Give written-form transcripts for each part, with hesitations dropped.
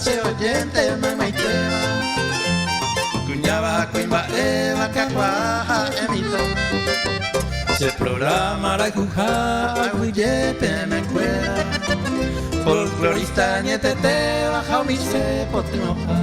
che oyente maymaitéva. Kuñáva ha kuimba'éva kakuaa ha'e mitã. Che programa rayhuha aguyje peẽmekuéra. Folklorista añetetéva ha umi che potyvõha.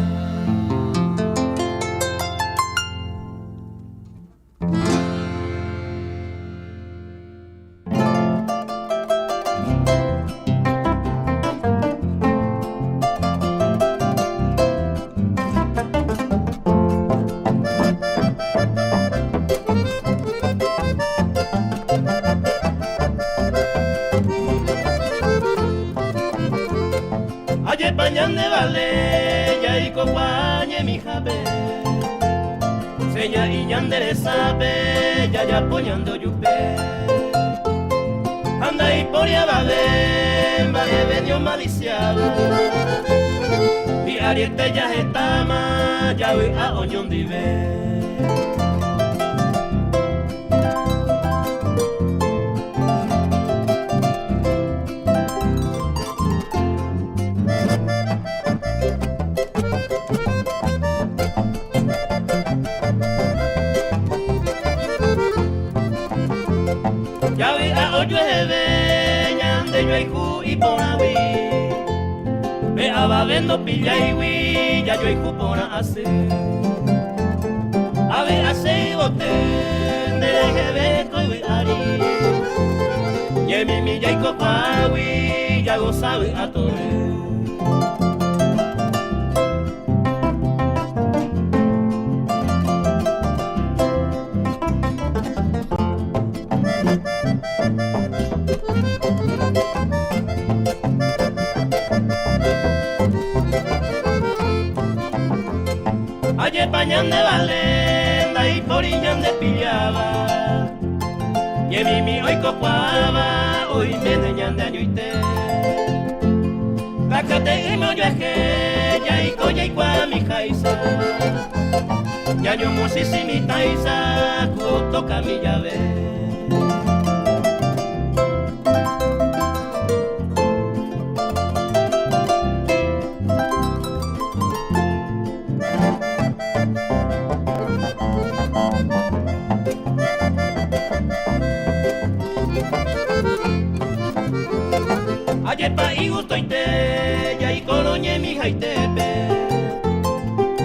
Ajépa ñande vale jaikokuaa ñemihápe Seña'i ñande resápe jajapo ñande ojupe Ha ndaipóri avave mba'eve ni omalisiáva Hi'ariete jahetáma javy'a oñondive. Javy'a ojueheve ñande joayhu iporãgui, pe avave ndopilláigui jajoayhu porã asy. Avy'a che yvoty nde reheve ko yvy ári, ñemimi jaikokuaágui jagosa vy'a tory. Ajépa ñande vale ndaipóri ñande pilláva Ñemimi oikokuaáva oiméne ñande añoite Takate'ỹme ojuehe jaiko jaikuaami háicha Ñañomosisi mitãicha ku otokami jave. Ajépa igustoite jaikórõ ñemihaitépe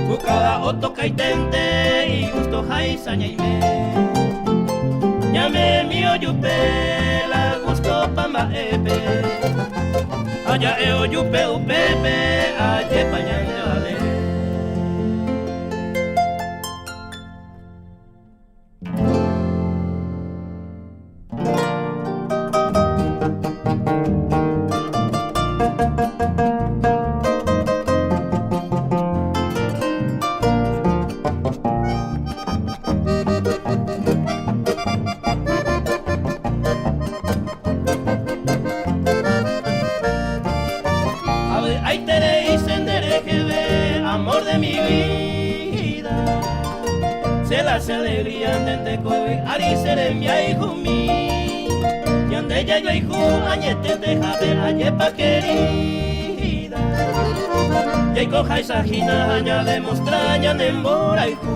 Ku káda otokaiténte igustoháicha ñaime Ñame'ẽmi ojupe la gustopa mba'épe Ha ja'e ojupe upépe ajépa ñande vale. Avy'aiterei che nde reheve, amor de mi vida. Che la che alegría ndente ko yvy ári che rembiayhumi. Ñande jajoayhu añetetehápe ajépa querida. Jaikoháicha hína ha ñademostra ñane mborayhu.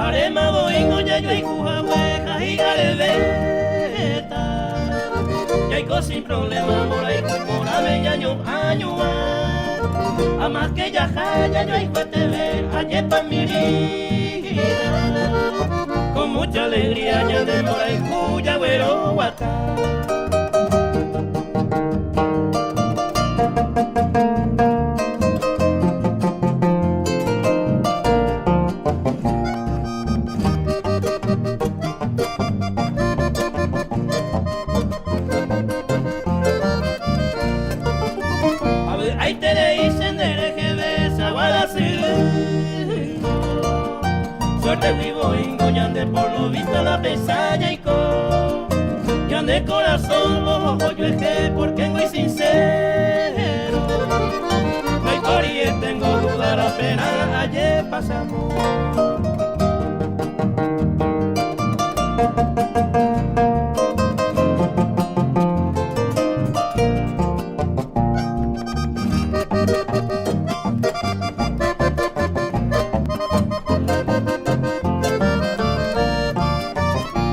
Aréma voíngo jajoayhu hague ha hi'arevéta. Jaiko sin problema mborayhu porãve ñañoañuã. Amáske jaha jajoayhueteve ajépa mirĩra. Con mucha alegría ñande mborayhu jagueroguata. Avy'aiterei che nde reheve chaguara syrýngo. Suerte gui voíngo ñande por lo visto la peicha jaiko. Ñane corazón oho ojuehe porque muy sincero. Ndaipóri tengo duda la pena ayer pasamos.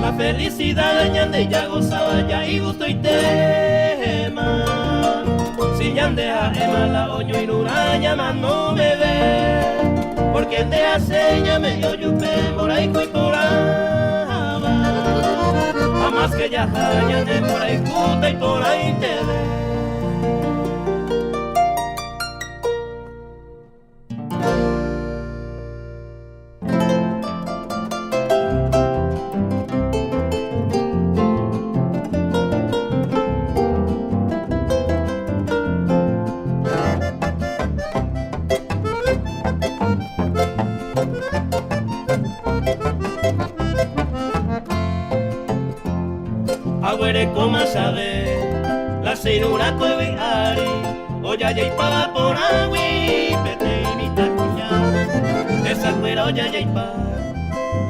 La felicidad ñande ya gozaba ya y gusto y tema. Si ñande ha'éma la oñoirũrã ñamano meve, porque nde hace ñame'ẽ ojupe mborayhu iporãva. Ha más que jaha ñande mborayhúta iporãiteve. Aguerekóma chave la che irũrã ko yvy ári. Ojajaipáva porãgui peteĩ mitãkuña, hesakuéra ojajaipa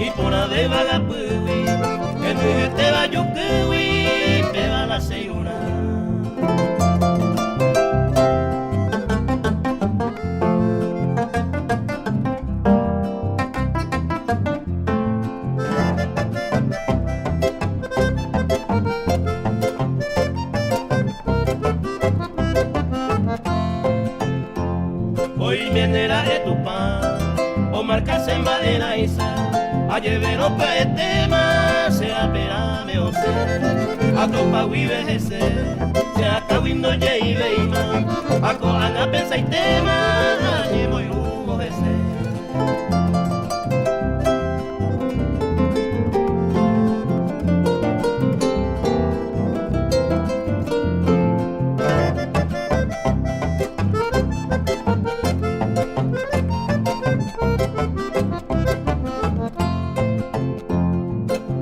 iporãvéva gapýgui, henyhẽtéva jukýgui péva la che irũrã. Oiméne ra'e Tupã omarkase mba'erãicha, ajeverõ pya'etéma che aperãme osẽ. Atopa guive hese, che akãgui ndojeivéima, ha ko'ág̃a pensaitéma añemoirũvo hese.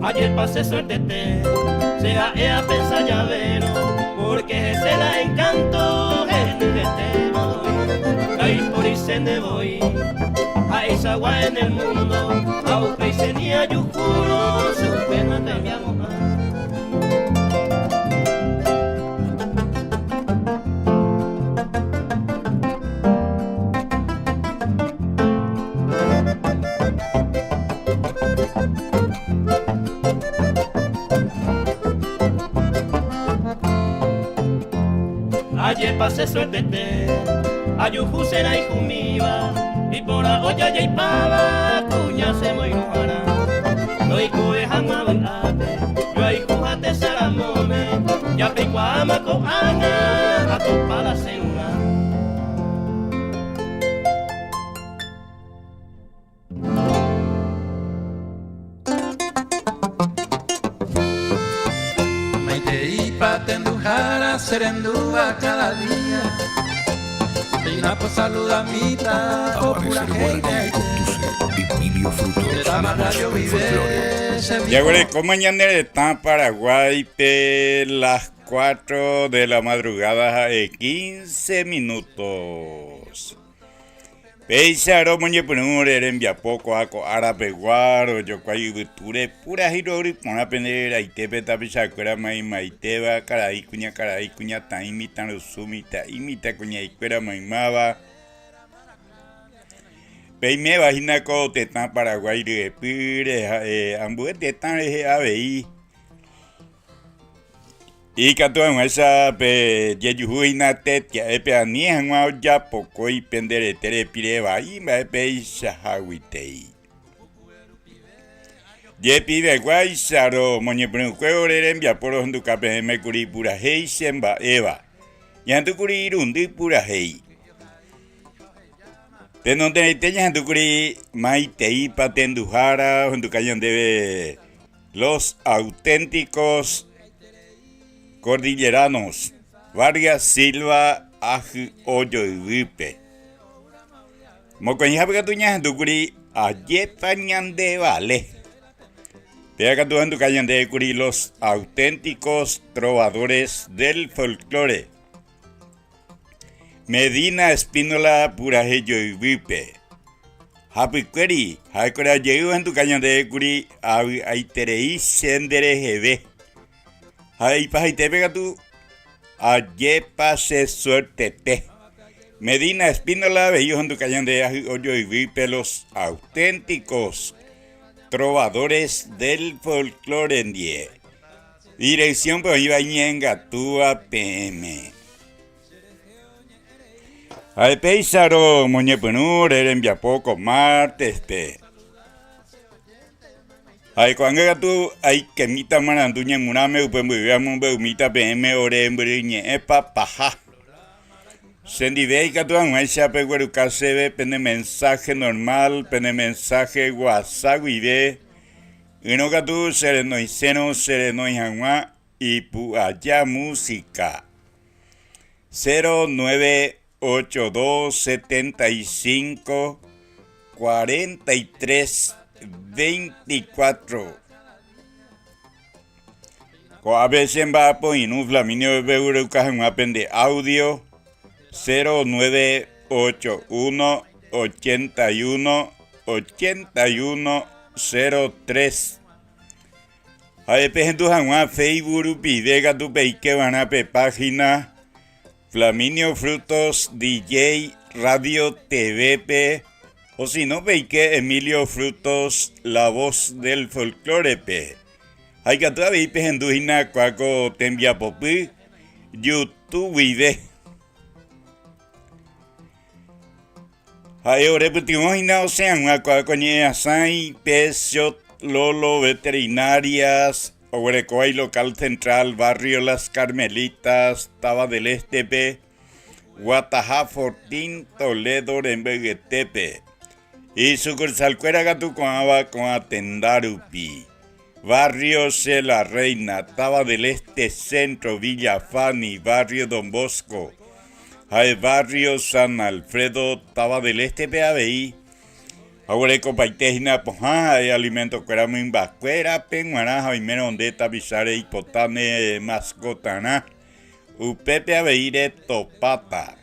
Ayer pasé suertete, che ha'e apensa javérõ, porque hese la encanto henyhẽtéma voi, ndaipóri chéne voi ha'eichagua en el mundo, ha upéi che ni ajuhúrõ chupe nakambiamo'ã. Ajépa che suertete ajuhu che rayhumíva, iporã ojajaipáva kuña che moirũharã. Roikove hag̃ua vy'ápe, joayhu ha techaramóme, japeikuaáma ko'ág̃a atopa la che rurã. Maiteipa tenduhára che rendúva cada día, péina po saludamíta ko Amanecer purahéi Guaraní conduce Emilio Frutos, Tetãma la voz radio del guive folclore. che mitã. Jaguerekóma ñane retã Paraguáipe las 4 de la madrugada ha'e 15 minutos. Péicha romoñepyrũ ore rembiapo ko'ã ko ára pegua rojokuái yvytúre purahéi rory porã pende reraitépe tapichakuéra maymaitéva, karai, kuñakarai, kuñataĩ, mitãrusu, mitã'i, mitãkuña'ikuéra maymáva. Peiméva hína ko tetã Paraguái ryepýre ha'e ambue tetã rehe avei. Ikatu hag̃uáicha pe jejuhu hína tetia'épe ani hag̃ua ojapokói pende rete repire vai mba'e peichaháguitei. Jepiveguáicha romoñepyrũkue ore rembiapo rohenduka peẽme kuri purahéi che mba'éva. Ñahendúkuri irundy purahéi. Tenonderãite ñahendúkuri maiteípa tenduhára ohenduka ñandéve Los auténticos cordilleranos, Vargas Silva ahy'o joyvýpe. Mokõihápe katu ñahendúkuri Ajépa ñande vale. Péva katu ohenduka ñandéve kuri Los auténticos trovadores del folklore. Medina Espínola purahéi joyvýpe. Hapykuéri, ha'ekuéra jey ohenduka ñandéve kuri avy'aiterei che ndereheve. Ha ipahaitépe katu ajépa che suertete. Medina Espínola avei ohenduka ñande ahy'o joyvýpe Los auténticos trovadores del folklore ndie. Dirección-pe oĩva iñe'ẽngatúva peẽme. Ha'e péicha romoñepyrũ ore rembiapo ko martes-pe. Ha'e ko'ág̃a katu aikemíta marandu ñemurãme upe mboyve amombe'umíta peẽme ore mbyryñe'ẽpa paha. Chendive ikatu hag̃uáicha pegueruka chéve pene mensaje normal, pene mensaje WhatsApp guive, ỹrõ katu cherenoisérõ cherenói hag̃ua Ipu'aja música. 0982 75 43 24. Ko'ápe che mba'apo irũ Flaminio pegueruka hag̃ua pende audio 0981 81 81 03. Ha'e pehendu hag̃ua Facebook rupive katu peike va'erã pe página Flaminio Frutos DJ Radio TV-pe o si no peike Emilio Frutos La Voz del Folklore-pe. Ha ikatu avei pehendu hína kua ko tembiapopy YouTube guive. Ha'e ore pytyvõ hína osẽ hag̃ua ko'ã ko ñe'ẽasãi Pecio Lolo Veterinarias, oguerekóva ilocal central barrio Las Carmelitas, Táva del Este-pe, Guataha Fortín Toledo rembe'yetépe. Isukursalkuéra katu ko'ãva ko'ã tenda rupi, Barrio Che La Reina, Táva del Este Centro, Villa Fanny, Barrio Don Bosco, ha'e Barrio San Alfredo, Táva del Este-pe avei. Oguerekopaite hína pohã ha'e alimento-kuéra mymbakuérape g̃uarã ha oimérõ nde tapicha reipota ne mascotarã, upépe avei retopáta.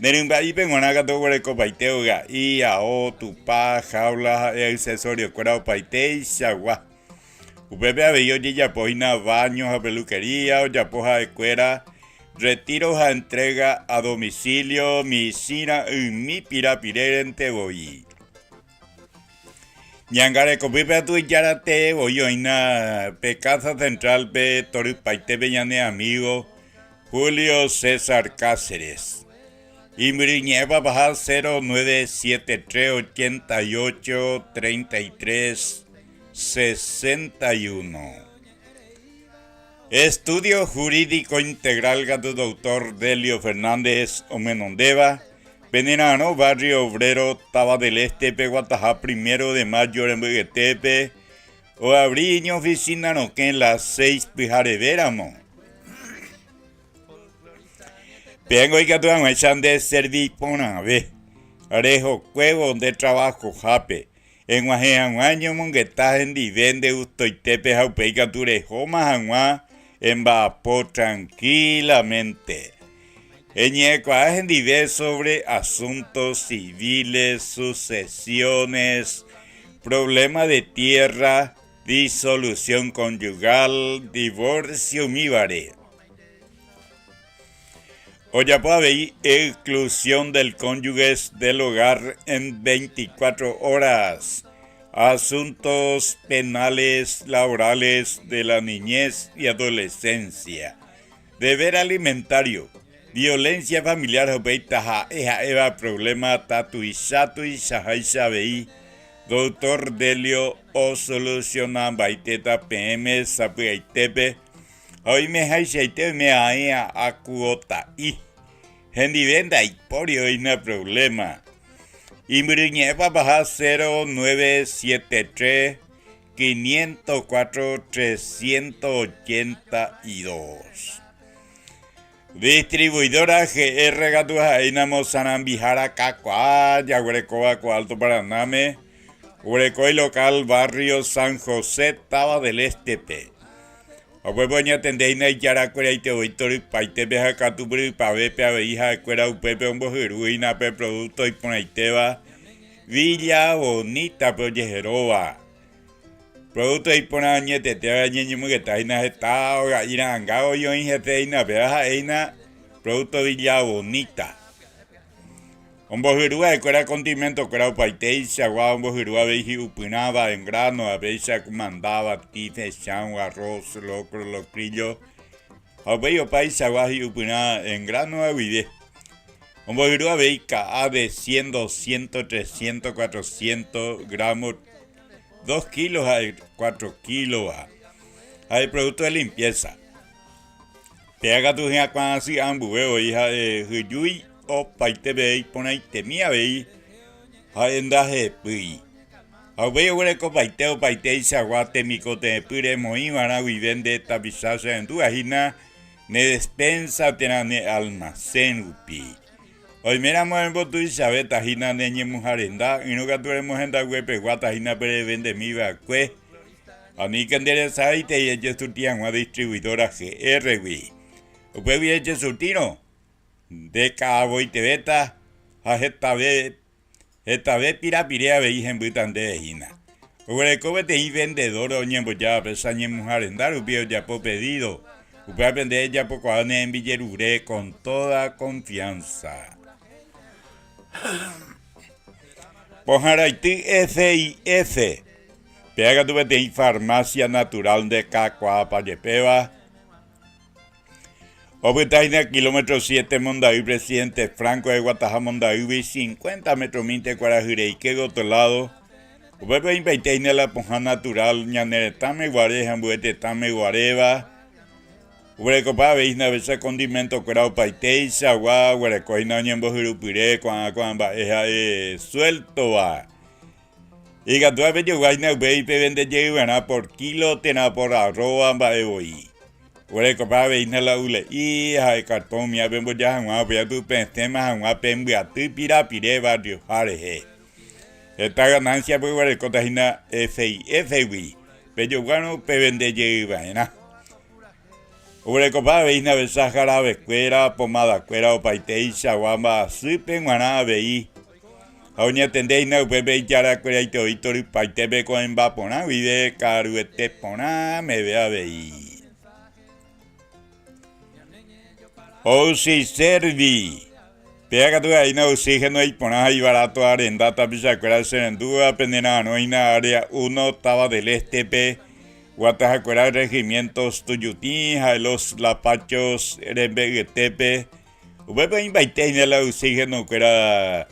Ne rymba'ípe g̃uarã katu oguerekopaite oga'i, ao, tupa, jaula ha'e accesorio-kuéra opaiteichagua. Upépe avei ojejapo hína baño ha peluquería, ojapo ha'ekuéra retiro ha entrega a domicilio michĩra ymi pirapirérente voi. Ñangarekopýpe katu ijaratee voi oĩna pe Casa Central-pe torypaitépe ñane amigo Julio César Cáceres. Imbyryñe'ẽpa paha 0973 88 33 61. Estudio Jurídico Integral katu Doctor Delio Fernández omenondéva, Penera'arõ Barrio Obrero Táva del Este-pe guataha Primero de Mayo remby'yetépe oabri iñoficina rokẽ las seis pyharevéramo. Péango ikatu hag̃uáicha nde servi porãve rehokuévo nde trabajohápe, eg̃uahẽ hag̃ua eñomongeta hendive nde gustoitépe ha upéi katu rehóma hag̃ua emba'apo tranquilamente. Eñe'ẽkuaa hendive sobre asuntos civiles, sucesiones, problema de tierra, disolución conyugal, divorcio umívare. Ojapo avei exclusión del cónyuges del hogar en 24 horas, asuntos penales, laborales, de la niñez y adolescencia. Deber alimentario, violencia familiar ha upéi taha'e ha'éva problema tatuicha tuichaháicha avei, Doctor Delio osolucionambaitéta peẽme sapy'aitépe ha oimehaichaite oime aĩ akuota'i. Hendive ndaipóri oĩna problema. Imbyryñe'ẽpa paha 0973 504 382. Distribuidora GR katu ha'éinamo sarambihára kakuaa jaguerekóva ko Alto Paranáme. Oguereko ilocal barrio San José, Táva del Este-pe. Upépe oñatende hína ijarakueraite voi torypaitépe ha katupyrypavépe avei ha'ekuéra upépe ombohyru hína pe producto iporãitéva Villa Bonita-pe ojeheróva. Producto iporã añetetéva ñañemongeta hína heta oga'i ra'anga voi oĩ hese hína péva ha'e hína producto Villa Bonita. Ombohyru ha'ekuéra kontimentokuéra opaiteichagua, ombohyru avei hi'upyrãva en grano, aveicha kumanda, vati, fechão, arroz, locro, locrillo, ha upéi opaichagua hi'upyrã en grano guive. Ombohyru avei ka'a de 100, 200, 300, 400 gramos, 2 kilos ha 4 kilova, ha iproducto de limpieza. Péa katu hyakuã asy ambue voi ha'e hyjúi opaite peve iporãitemi avei ha'e ndahepýi. Ha upéi oguerekopaite opaiteichagua temikotevẽpy remoĩ va'erã guive nde tapicha cherendúva hína ne despensa térã ne almacén rupi. Oiméramo rembotuichavéta hína ne ñemuha renda, ỹrõ katu remohendaguepeguáta hína pe revendemi va'ekue. Aníke nde resaráitei ejesurti hag̃ua distribuidora GR-gui. Upégui ejesurtírõ, nde ka'avoitevéta ha hetave hetave pirapire avei hembýta ndéve hína. Oguereko peteĩ vendedor oñembojáva pe ñemuha renda rupi ojapo pedido, upévape nde ejapokuaa ne rembijerure con toda confianza. Pohãraity FIF. Péva katu peteĩ farmacia natural nde kakuaápa jepéva. Opyta hína kilómetro siete Mondaý Presidente Franco eguataha Mondaýgui 50 metromínte kuarahy reike gotyo lado. Upépe oĩmbaite hína la pohã natural ñane retãme guare ha ambue tetãme guaréva. Oguerekopa avei hína aveicha condimento kuéra opaiteichagua, oguereko hína oñembohyrupyre ko'ã ko'ã mba'e ha'e suéltova. Ikatu apejogua hína upéi pevende jey va'erã por kílo térã por arróva mba'e voi. Oguerekopa avei hína la ule'i ha cartón umíva pemboja hag̃ua upéva tupesẽma hag̃ua pembyaty pirapire barrioha rehe. Heta ganancia peguerekóta hína FIF-gui pejoguárõ pevende jey va'erã. Oguerekopa avei hína avesa jaravekuéra, pomadakuéra opaiteichagua mba'asýpe g̃uarã avei. Ha oñatende hína upépe ijarakueraite oĩ torypaitépe ko'ẽmba porã guive ka'aruete porã meve avei. Oxiservi. Péva katu ha'éina oxígeno iporã ha ivaráto arenda tapichakuéra cherendúva pene ra'arõ hína Área Uno, Táva del Este-pe, guatahakuéra Regimientos Tuyutĩ ha Los Lapachos rembe'yetépe. Upépe oĩmbaite hína la oxígeno-kuéra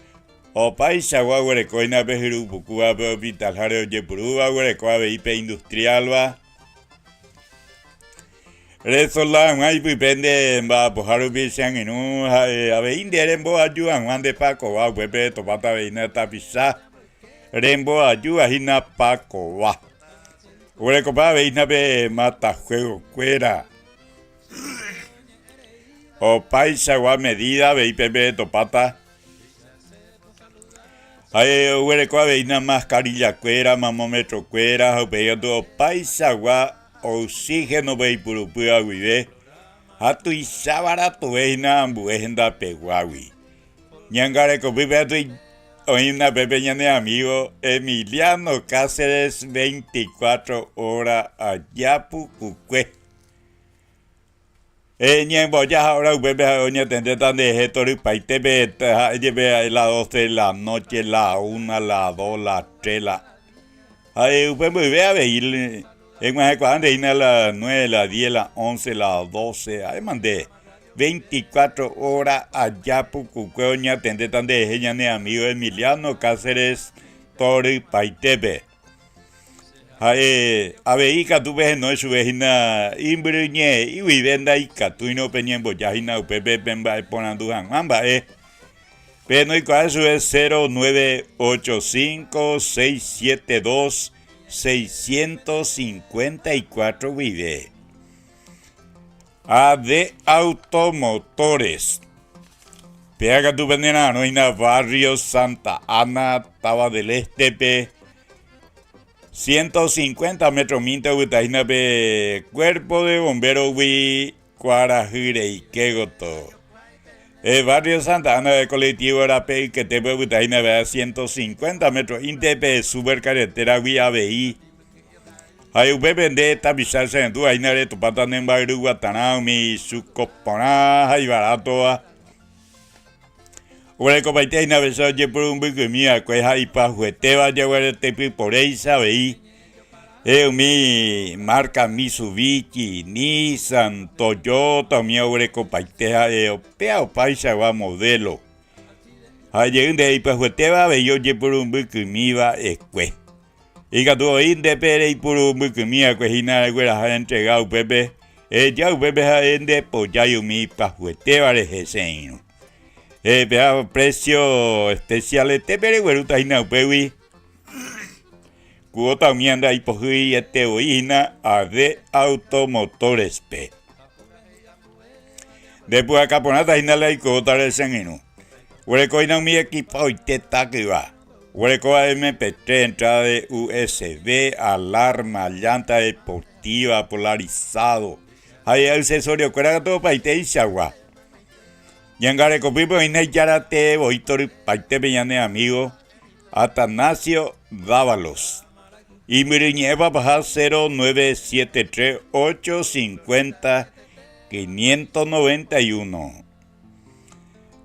opaichagua oguereko hína pe hyru pukúva pe hospital-háre ojepurúva, oguereko avei pe industrial-va. Resolda hag̃ua ipype nde mba'apoha rupi che angirũ ha'e avei nde remboaju hag̃ua nde pakova upépe retopáta avei nde tapicha remboajúva hína pakova. Oguerekopa avei hína pe matajuegokuéra. Opaichagua medida avei pépe retopáta. Ha'e oguereko avei hína mascarillakuéra, mamometrokuéra ha upéi katu opaichagua oxígeno pe ipurupýva guive ha tuicha varatove hína ambue hendapeguágui. Ñangarekopýpe katu oĩna pépe ñane amigo Emiliano Cáceres 24 hora aja pukukue. Eñemboja ha hora upépe ha'e oñatendéta nderehe torypaitépe, ha'e jepe ha'e la doce de la noche, la una, la dos, la tres, la. Ha'e upe mboyve avei eg̃uahẽkuaa nde hína la nueve, la diez, la once, la doce, ha'éma nde veinticuatro hora aja pukukue oñatendéta nderehe ñane amigo Emiliano Cáceres torypaitépe. Ha'e avei ikatu pehenói chupe hína imbyryñe'ẽ guive ndaikatúirõ peñemboja hína upépe pemba'eporandu hag̃ua mba'e. Pehenoikuaa chupe 0985 672 654 guive. AD Automotores. Péva katu penera'arõ hína barrio Santa Ana, Táva del Este-pe. 150 metro-mínte ovytahína pe Cuerpo de Bombero-gui kuarahy reike gotyo. E barrio Santa Ana de colectivo rape yketépe ovytahína pe 150 metro-ínte pe super carretera-gui avei. Ha upépe nde tapicha che rendúva hína retopáta ne mba'yruguatarã umi chuko porã ha ivarátova. Oguerekopaite hína avece ojepuru mbykymi va'ekue ha ipyahuetéva jaguaretepyporéicha avei umi márka Mitsubishi, Nissan, Toyota umi oguerekopaite ha'e opéa opaichagua modélo. Ha jey nde ipyahuetéva avei ojepuru mbykymi va'ekue. Ikatu voi nde pe reipuru mbykymi va'ekue hína regueraha entrega upépe, eheja upépe ha'e nde pojái umi ipyahuetéva rehe che irũ. Péva precio especial-etépe reguerúta hína upégui, cuota umi ande aipohýiete voi hína AD Automotores-pe. Nde pu'aka porãta hína la eikótare che angirũ. Guereko hína umi equipaoite takyva. Guerekóva MP3, entrada de USB, alarma, llanta deportiva, polarizado ha accesorio-kuéra katu opaiteichagua. Ñangarekopýpe oĩne ijára tee voi torypaitépe ñane amigo Atanasio Dávalos. Imbyryñe'ẽva paha 0973 850 591.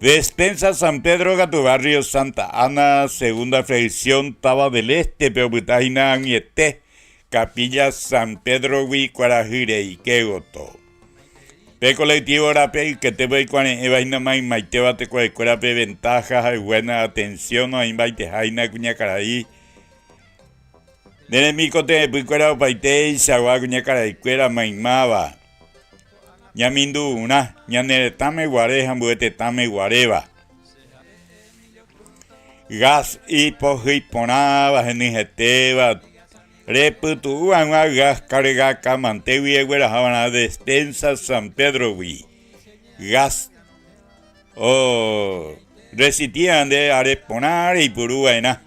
Despensa San Pedro katu barrio Santa Ana, segunda fracción táva del Este-pe opyta hína ag̃uiete Capilla San Pedro-gui kuarahy reike gotyo. Pe colectivo rape yketépe oikuare'ẽva hína maymaitéva tekuaekuérape ventaja ha buena atención oĩmbaiteha hína kuñakarai ne remikotevẽpykuéra opaiteichagua kuñakaraikuéra maymáva ñamindu'urã ñane retãme guare ha ambue tetãme guaréva. Gas ipohýi porãva henyhẽtéva Repytu'u hag̃ua gas carga kamantégui egueraha va'erã Despensa San Pedro-gui. Gas o resitía nde are porã reipuru va'erã.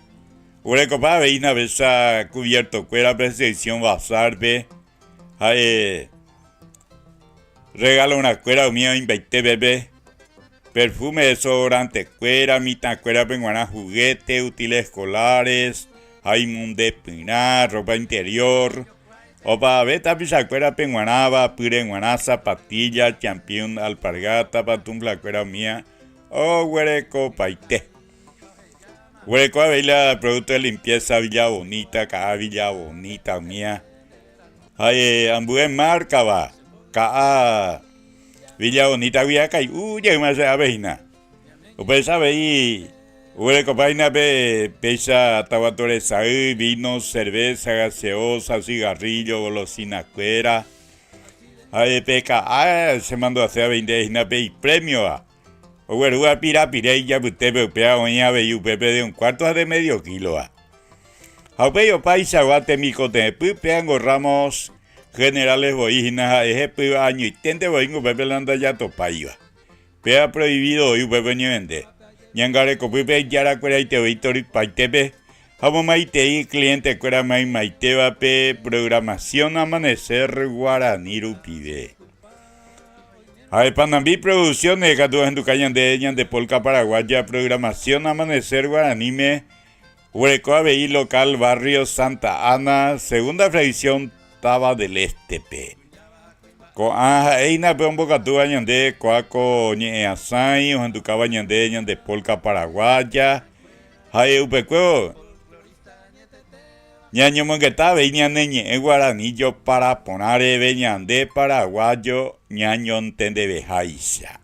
Oguerekopa avei navesa cubierto-kuérape sección bazar-pe ha'e regalorã-kuéra umi oĩmbaitépe perfume, desodorante-kuéra, mitãkuérape g̃uarã juguete, útiles escolares ha imondepyrã, ropa interior, opavave tapichakuérape g̃uarãva, pýre g̃uarã, zapatilla, champion, alpargata, pantufla-kuéra umía oguerekopaite. Oguereko avei la producto de limpieza Villa Bonita, ka'a Villa Bonita umía ha ambue marca-va, ka'a Villa Bonita-gui akai'u jeýma che ápe hína. Upéicha avei oguerekopa hína pe péicha taguato resay, vino, cerveza, gaseosa, cigarrillo, golosina-kuéra. Ha pe ka'a chemandu'ase avei nde hína pe ipremiova. Oguerúva pirapire ijapytépe upéva oĩ avei upépe de un cuarto ha de medio kílova. Ha upéi opaichagua temikotevẽpy péango Ramos Generales voi hína ha'e hepýva añoiténte voíngo upépe la ndajatopáiva. Péva prohibido voi upépe oñevende. Ñangarekopýpe ijarakueraite voi torypaitépe ha omomaitei cliente-kuéra maymaitévape programación Amanecer Guarani rupive. Ha'e Panambi Producciones katu ohenduka ñande ñande Polka Paraguaya programación Amanecer Guaraníme oguereko avei local barrio Santa Ana, segunda fracción Táva del Este-pe. Ko'ã ha'éina pe ombokatúva ñande ko'a ko ñe'ẽasãi ohendukáva ñande ñande Polka Paraguaya ha'e upekuévo Ñañomongeta avei ñane ñe'ẽ guarani jopara porã reve ñande paraguayo ñañontendeveháicha.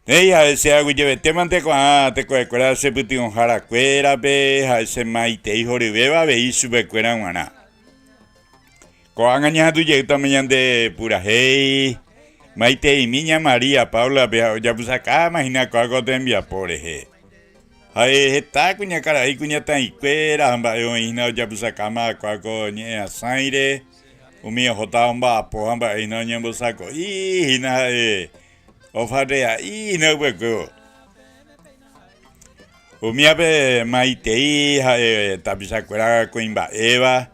Néi ha'e che aguyjevetémante ko'ã tekovekuéra che pytyvõharakuérape ha'e che maitei horyvéva avei chupekuéra g̃uarã. Ko'ág̃a ñahendu jeýtama ñande purahéi maiteimi ña María Paula-pe ha ojapysakáma hína ko'ã ko tembiapo rehe. Ha'e heta kuñakarai kuñataĩkuéra ha mba'e oĩ hína ojapysakáma ko'ã ko ñe'ẽasãire, umi ohóta omba'apo ha mba'e hína oñembosako'i hína ha'e ofarrea'i hína upekuévo. Umívape maitei ha'e tapichakuéra kuimba'éva,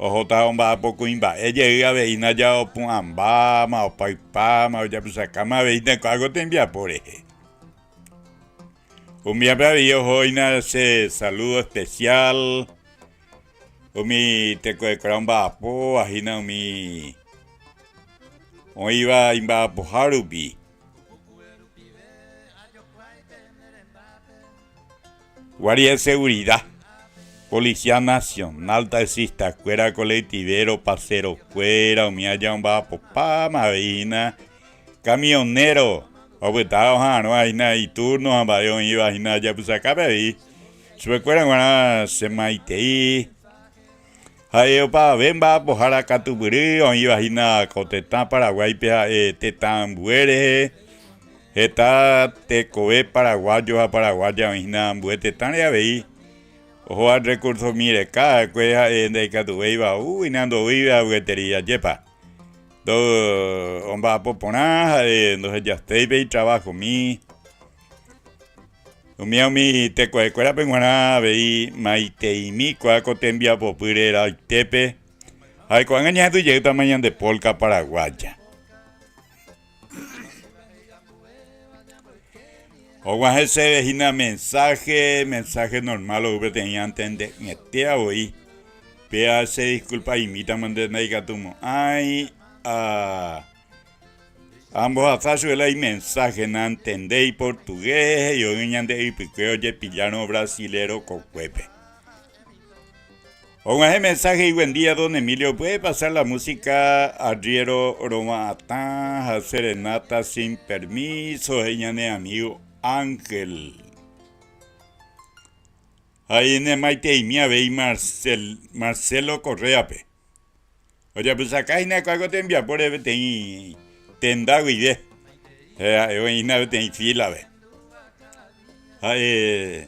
ohóta omba'apo kuimba'e jey avei ndaje opu'ãmbáma, opaypáma, ojapysakáma avei hikuái ko tembiapo rehe. Umívape avei oho hína che saludo especial umi tekovekuéra omba'apóva hína umi oĩva imba'apoha rupi. Guardia de Seguridad, Policía Nacional, taxista-kuéra, colectivero, pasero-kuéra, umi aja omba'apopáma avei hína, camionero, opytáva oha'arõva hína iturno ha mba'e oĩva hína ajapysakápe avei, chupekuéra g̃uarã che maitei. Ha'e opavave mba'apohára katupyry oĩva hína ko tetã Paraguáipe ha'e tetã ambue rehe, heta tekove paraguayo ha paraguaya oĩ hína ambue tetãre avei, ohóva recursomi reka va'ekue ha'e ndaikatuvéiva oúina ndoúiva gueteri ajépa. Ndo omba'apo porã ha'e ndohejaséi pe itrabajomi. Umíva umi tekohekuérape g̃uarã avei maiteimi kua ko tembiapopy reraitépe, ha ko'ág̃a ñahendu jeýtama ñande polka paraguaya. Oguahẽ chéve hína mensaje, mensaje normal ou peteĩ antende'ỹetéva voi, péva che disculpa'imítama nde ndaikatumo'ãi a Ambohasa chupe la imensáhe nantendéi portugués he'i oĩ ñande ypykue ojepillárõ brasilero kokuépe. Og̃uahẽ mensaje y buen día don Emilio, ¿puede pasar la música Arriero Roma'atã ha Serenata sin permiso? he'i ñane amigo Ángel. Ha inemaiteimi avei Marcel, Marcelo Correa-pe. Ojapysaka hína kua ko tembiapóre peteĩ tenda guive, ha'e oĩ hína peteĩ fila-pe. Ha'e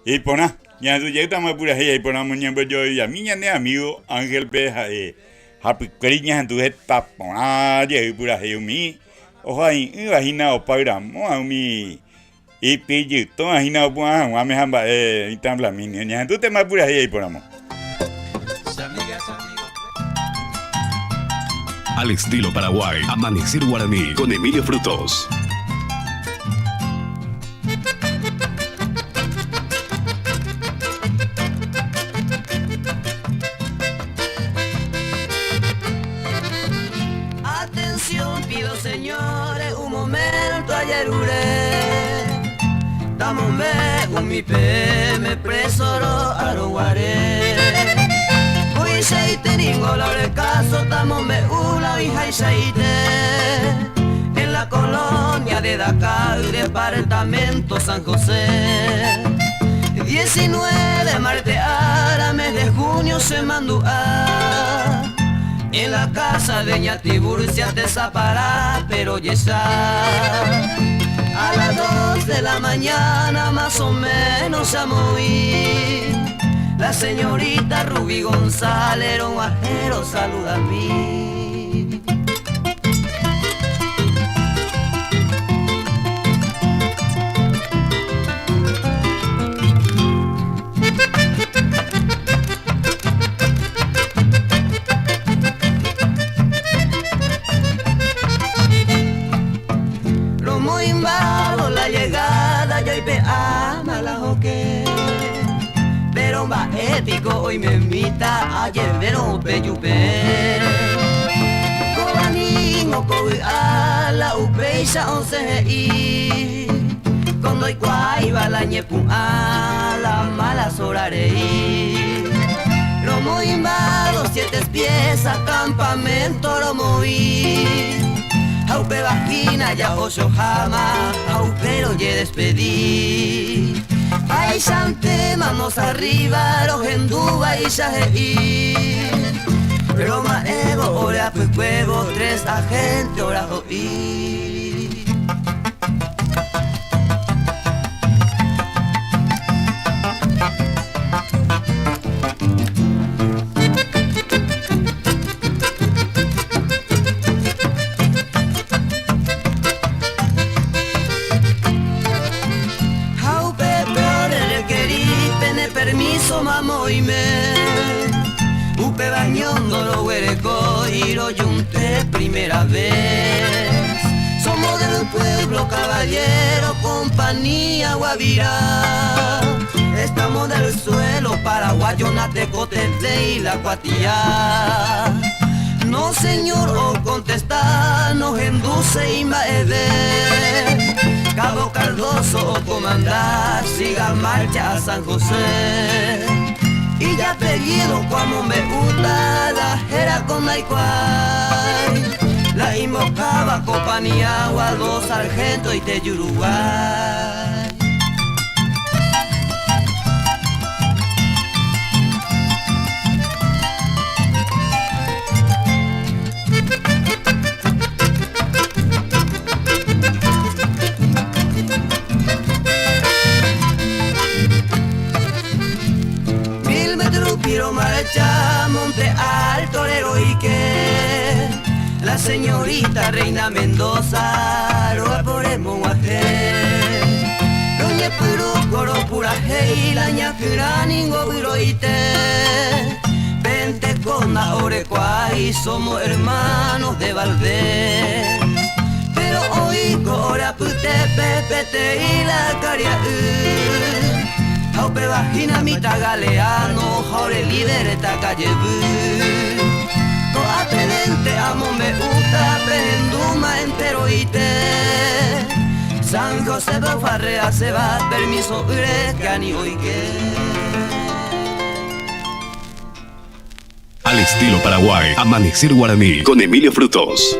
iporã, ñahendu jeýtama purahéi aiporãmo ñambojoajami ñane amigo Ángel-pe ha'e hapykuéri ñahendu heta porã jey purahéi umi ohai'ỹva hína opáy ramo ha umi Ipijytõva hína opu'ã hag̃uáme ha mba'e mitã Flaminio. Ñahendu tema purahéi aiporamo. Al estilo Paraguay, Amanecer Guaraní con Emilio Frutos. Atención pido señores un momento ajerure Tamombe'u mi peẽme presoro aroguare Uichaite ningo la ore caso tamombe'u la oĩhaichaite En la colonia de Dakar departamento San José 19 marte ára mes de junio che mandu'a En la casa de ña Tiburcia tesapara pero jecha A las dos de la mañana más o menos amoĩ La señorita Ruby González era un ajero saluda a mí. Romoĩmbávo la llegada joipe'áma la hokẽ Péro mba'e piko oimemíta ajevérõ pejupe Kóva ningo ko vy'a la upéicha osẽ he'i Ko ndoikuaáiva la ñepu'ã la mala sora rei. Romoĩmba los siete piezas campamento romoĩ Ha upéva hína ja ochoháma ha upérõ jedespedi. Paichante manos arriba rohendúvaicha he'i Roma'ẽvo ore apykuévo tres agente oraho'i. Ha upe roime Upéva ñondo roguerekói rojunte primera vez Somos del pueblo caballero, compañía Guavirá Estamos del suelo paraguayo, Natecote y la Cuatía No señor, o contesta, nos enduce y maeve Cabo Cardoso o comandar, siga marcha a San José. Y ya pedido como me gusta la jera con la igual. La invocaba compañía, dos sargento y te Uruguay. Mil metros piro marcha, monte alto, y que la señorita Reina Mendoza, roa por el monguaje. Doña Puru, coro pura y la ñacura ningo buroite. Vente con la y somos hermanos de Valdés. Pero hoy cora pute pepete y la caria Jaupe vagina mita galeano, jore libertad calle Toa tenente amo me gusta, penduma entero ite. San José Farrea se va, permiso ure, que hoy que. Al estilo Paraguay, Amanecer Guaraní con Emilio Frutos.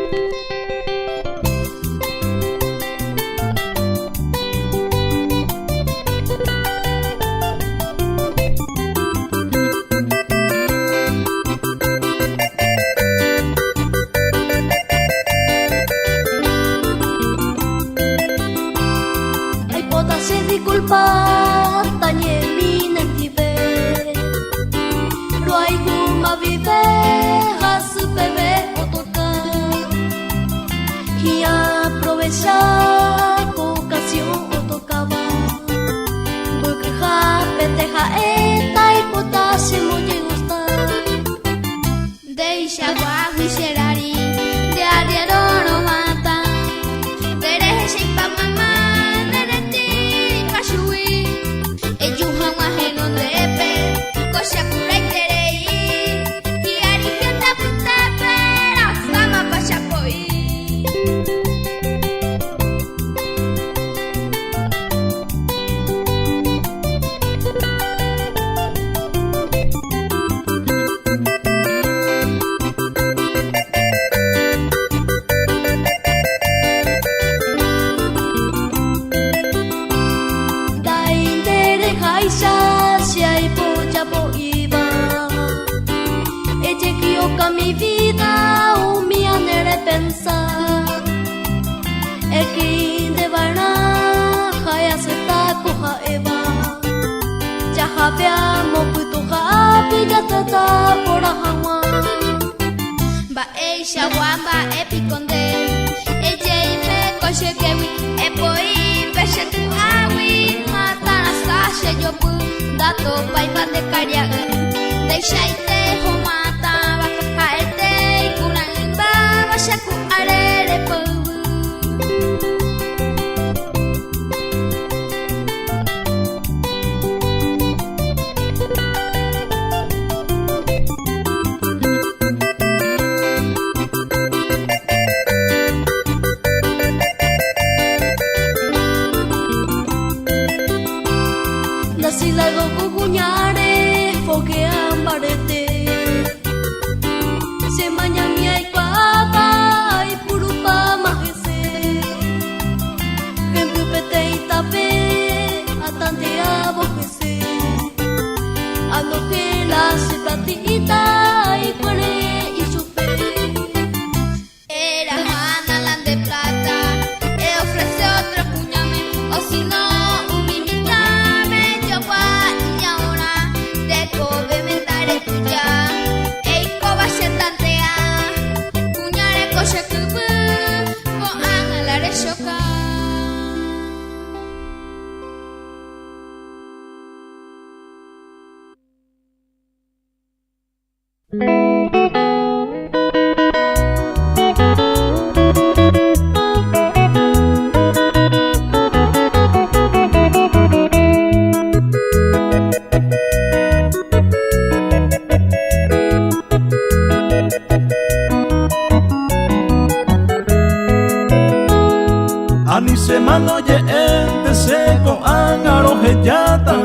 Ani semano je'énte che ko'ág̃a rohejáta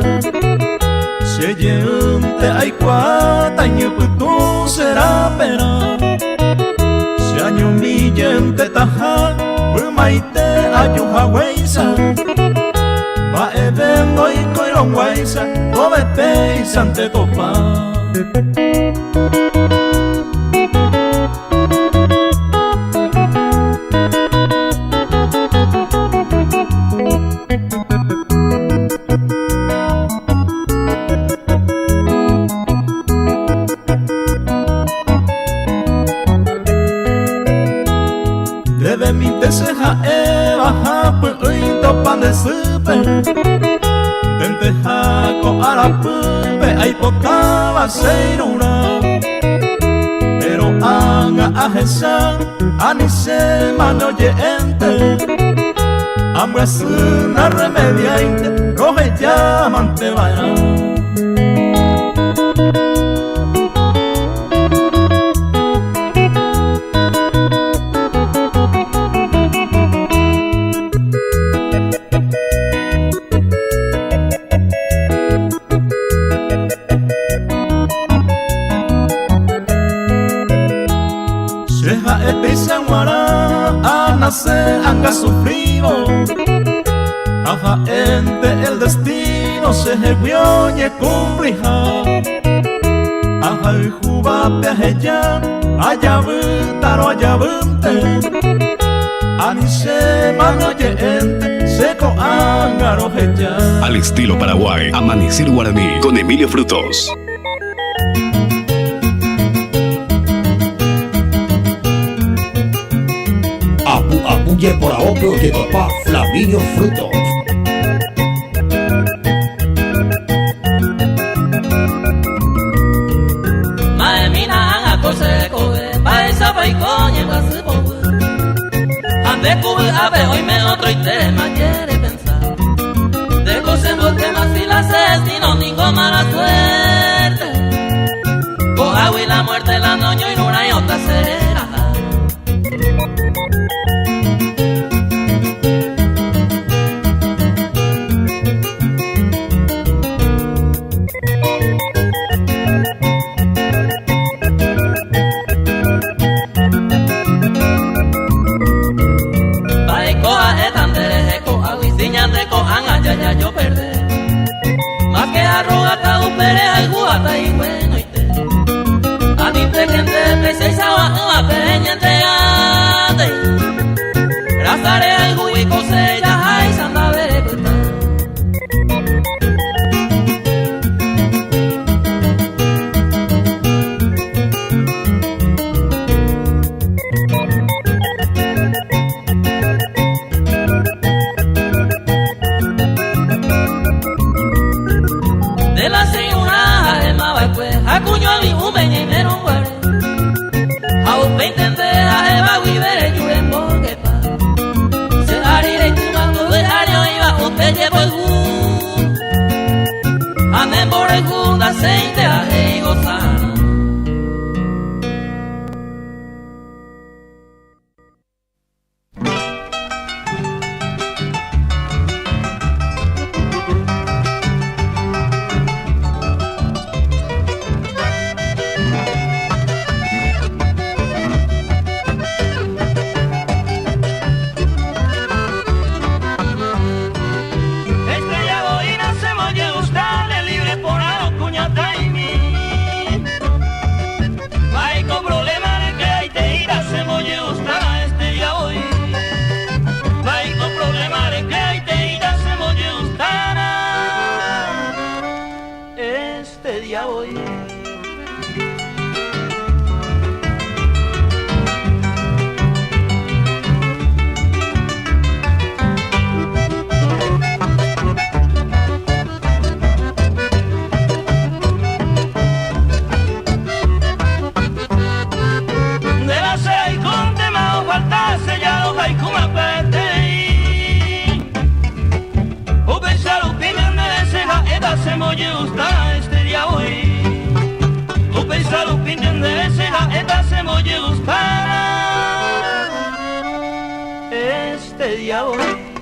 Che jeýnte aikuaáta iñypytũ che raperã Che añomi jeýntetaha ymaite aju haguéicha Mba'eve ndoikoirõguáicha tove péichante topa. Ndevemínte che ha'éva ha py'ỹi ndopa nde sýpe Ndenteha ko arapýpe aipotáva che irũrã Péro ág̃a ahecha ani che mano je'énte Ambyasy narremediáinte roheja mante va'erã. Che ha'e péicha g̃uarã anase anga sufrido Ha ha'énte el destino chehegui oñekumpliha Ahayhúvape aheja ajavýtarõ ajavýnte Ani che mano je'énte che ko'ág̃a roheja. Al estilo Paraguay, Amanecer Guaraní con Emilio Frutos. Apu apu jeporavópe ojetopa Flaminio Frutos. Ma'ẽmína ág̃a ko che rekove, mba'éichapa oiko ñembyasy poguy. Ha nde ku vy'ápe oime otroitéma jerepensa. Nde ko chemboykéma si la che destino ningo mala suerte. Ko'águi la muerte la noñoirũrãi ota che reraha. Mba'éiko ha'éta nde rehe ko'águi si ñande ko'ág̃a jajajoperde. Más que arrogata upe rehayhúva iguenoite. Anínte que nde peichaichaua'ỹva pe reñentregátei. Rasa rehayhúgui ko che jaháicha ndave repyta. De la señora ha'emava'ekue ha kuñoavi'ũme ñaimérõ guare. Ha upéinte nde ha'éva guive reju rembogepa. Che ári reityma ko vy'áre oĩva upe jepoyhu. Ha ne mborayhu ndaséinte ha'e igozarã. Estrella boina se molle gustale libre por aro cuñataimi. Vai con problema de que hay te irá se molle gustara estrella hoy. Vai con problema de que hay te irá se molle gustara este día hoy. De la sea y con tema o falta sellado hay kuma O pensar o pimen de ceja eda se molle gusta este día hoy. O pensar o pimen de ceja eda se molle gusta este día hoy.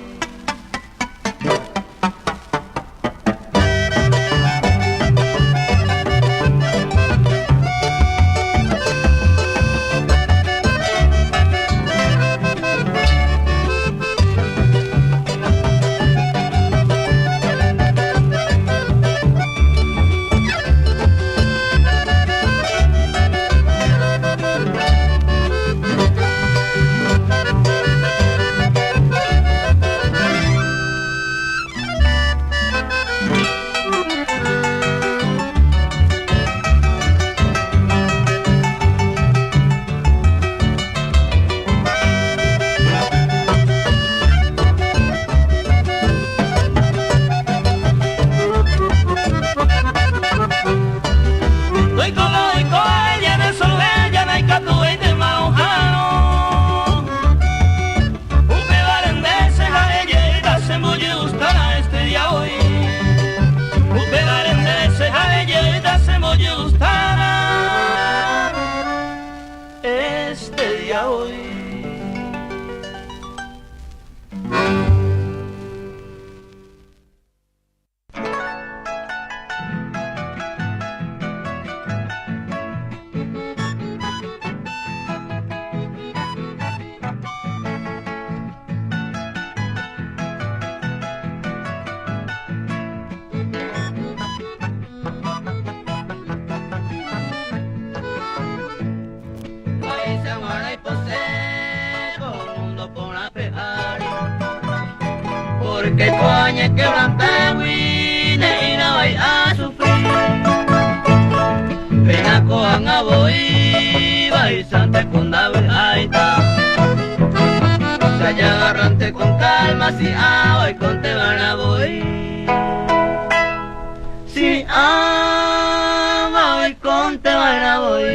Porque coñe quebrantagui ne'írã vai asufri Péina ko'ág̃a voi vaichánteko ndavy'áita Jajagarránte con calma si ãva oikontevarã voi Si ãva oikontevarã voi.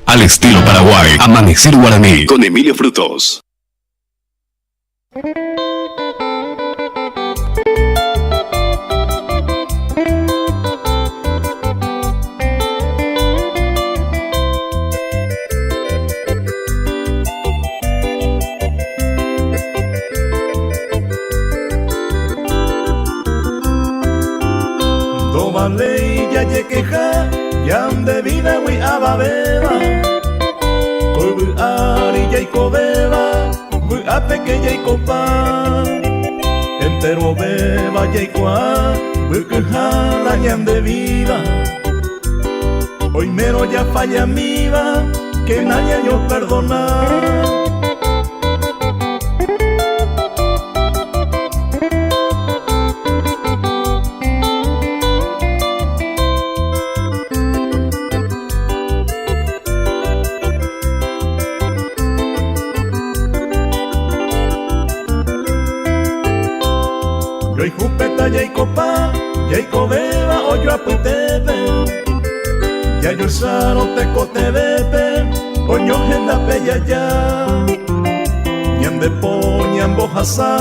Al estilo Paraguay, Amanecer Guaraní con Emilio Frutos. Ndovaléi jajekeha ñande vida-gui avavéva Ko yvy ári jaikovéva vy'ápeke jaikopa Enterovéva jaikuaa mbykyha la ñande vida Oimérõ jafallamíva que nañañoperdona. Joihupéta jaikopa, jaikovéva ojoapytépe, jajursárõ tekotevẽpe, oñohendápe jaja. Ñande po ñambohasa,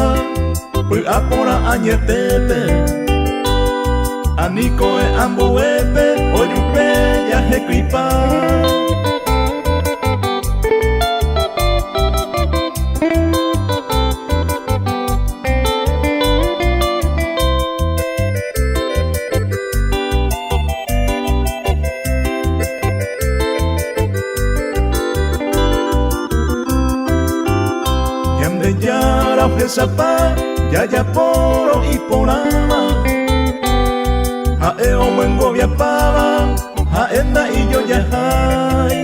py'aporã añetépe, ani ko'ẽ ambuépe, ojupe jahekyipa. Ñandejára ohechapa jajapórõ iporãva, ha'e omyengoviapáva, ha'e nda'ijojahái.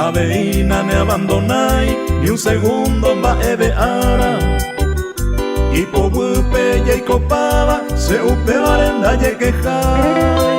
Avei naneabandonái ni un segundo mba'eve ára. Ipoguýpe jaikopáva che upévare ndajekejái.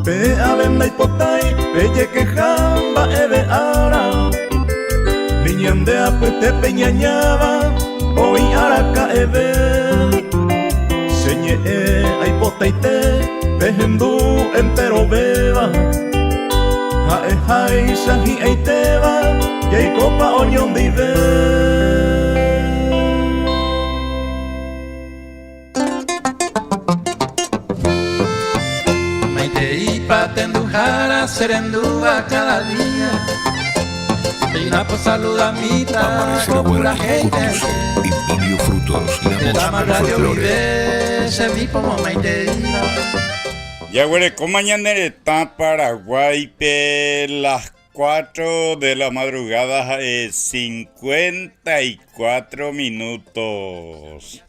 Pe ave ndaipotái pejekeha mba'eve ára Ni ñande apytépe ñañáva oĩ araka'eve Che ñe'ẽ aipotaite pehendu enterovéva. Ha'eháicha hi'ãitéva jaikopa oñondive. Maiteípa tenduhára che rendúva cada día Péina po saludamíta Amanecer ko Guaraní purahéipe conduce Emilio Frutos, la voz Tetãma del radio folclore. guive che mi pomomaiteíva. Jaguerekóma ñane retã Paraguáipe las 4 de la madrugada ha'e 54 minutos.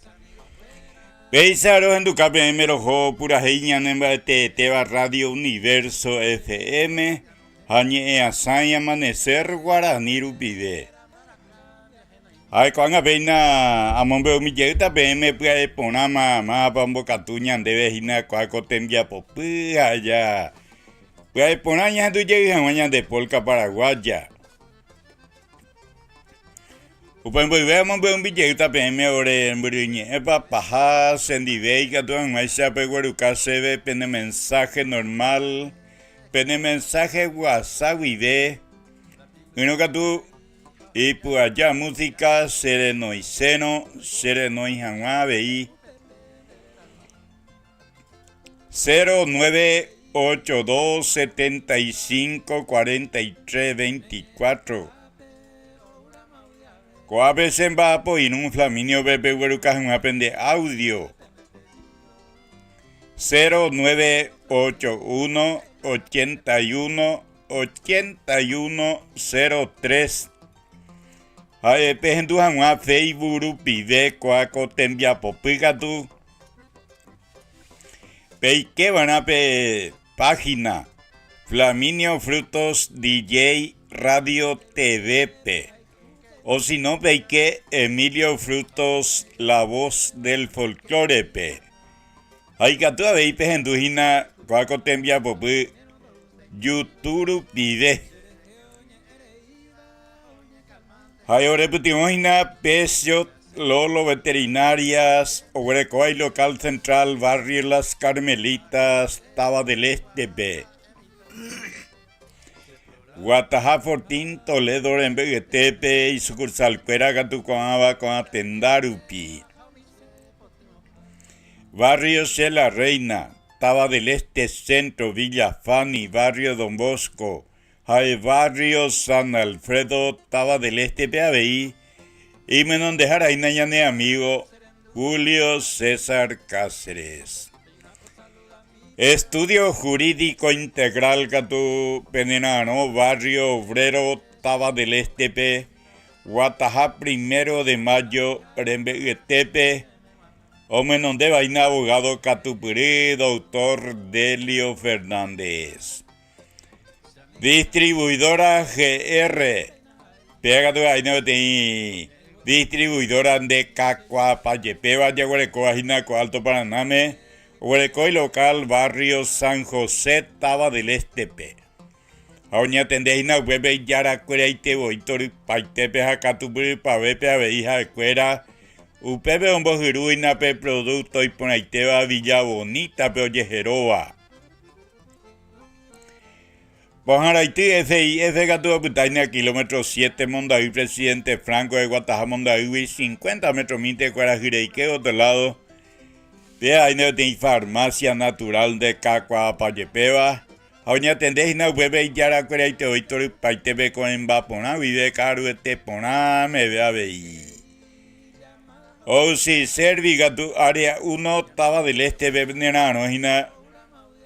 Péicha rohenduka peẽme roho purahéi ñane mba'eteetéva Radio Universo FM ha ñe'ẽasãi Amanecer Guarani rupive. Ha ko'ág̃a péina amombe'umi jeýta peẽme pya'e porãma mávapa ombokatu ñandéve hína ko'ã ko tembiapopy ha ja pya'e porã ñahendu jey hag̃ua ñande polka paraguaya. Upe mboyve amombe'umi jeýta peẽme ore mbyryñe'ẽpa paha chendive ikatu hag̃uáicha pegueruka chéve pene mensaje normal, pene mensaje WhatsApp guive, ỹrõ katu Ipy'aja música che renoisérõ che renói hag̃ua avei 0982 75 43 24 Ko'ápe che mba'apo irũ Flaminio-pe pegueruka hag̃ua pende audio 0981 81 8103 Ha'e pehendu hag̃ua Facebook rupive kóa ko tembiapopy katu peikeva'erã pe página Flaminio Frutos DJ Radio TV-pe o si no peike Emilio Frutos La Voz del Folklore-pe. Ha ikatu avei pehendu hína kóa ko tembiapopy Jutu rupive. Ha'e orepytyvõ hína Pecio Lolo Veterinarias, oguerekóva ilocal central barrio Las Carmelitas, Táva del Este-pe. Guataha Fortín Toledo rembe'yetépe isukursalkuéra katu ko'ãva ko'ã tenda rupi. Barrio Che La Reina, Táva del Este Centro, Villa Fanny, Barrio Don Bosco, ha'e Barrio San Alfredo, Táva del Este-pe avei, imenondehára hína ñane amigo Julio César Cáceres. Estudio Jurídico Integral katu penera'arõ Barrio Obrero, Táva del Este-pe, Guataha Primero de Mayo rembe'yetépe, omyenondéva hína abogado katupyry Doctor Delio Fernández. Distribuidora GR. Péva katu ha'éna peteĩ distribuidora ndekakuaapajepéva jaguerekóva hína ko Alto Paranáme, oguereko ilocal barrio San José, Táva del Este-pe. Ha oñatende hína upépe ijarakueraite voi torypaitépe ha katupyrypavépe avei ha'ekuéra, upépe ombohyru hína pe producto iporãitéva Villa Bonita-pe ojeheróva. Pohãraity FIF katu opyta hína kilómetro siete Mondaý Presidente Franco eguataha Mondaýgui 50 metro-mínte kuarahyreike otro lado, péva hína peteĩ farmacia natural ndekakuaapajepéva. Ha oñatende hína upépe ijarakueraite voi torypaitépe ko'ẽmba porã guive ka'aruete porã meve avei. Ousi Servi katu Área Uno Táva del Este-pe nera'arõ hína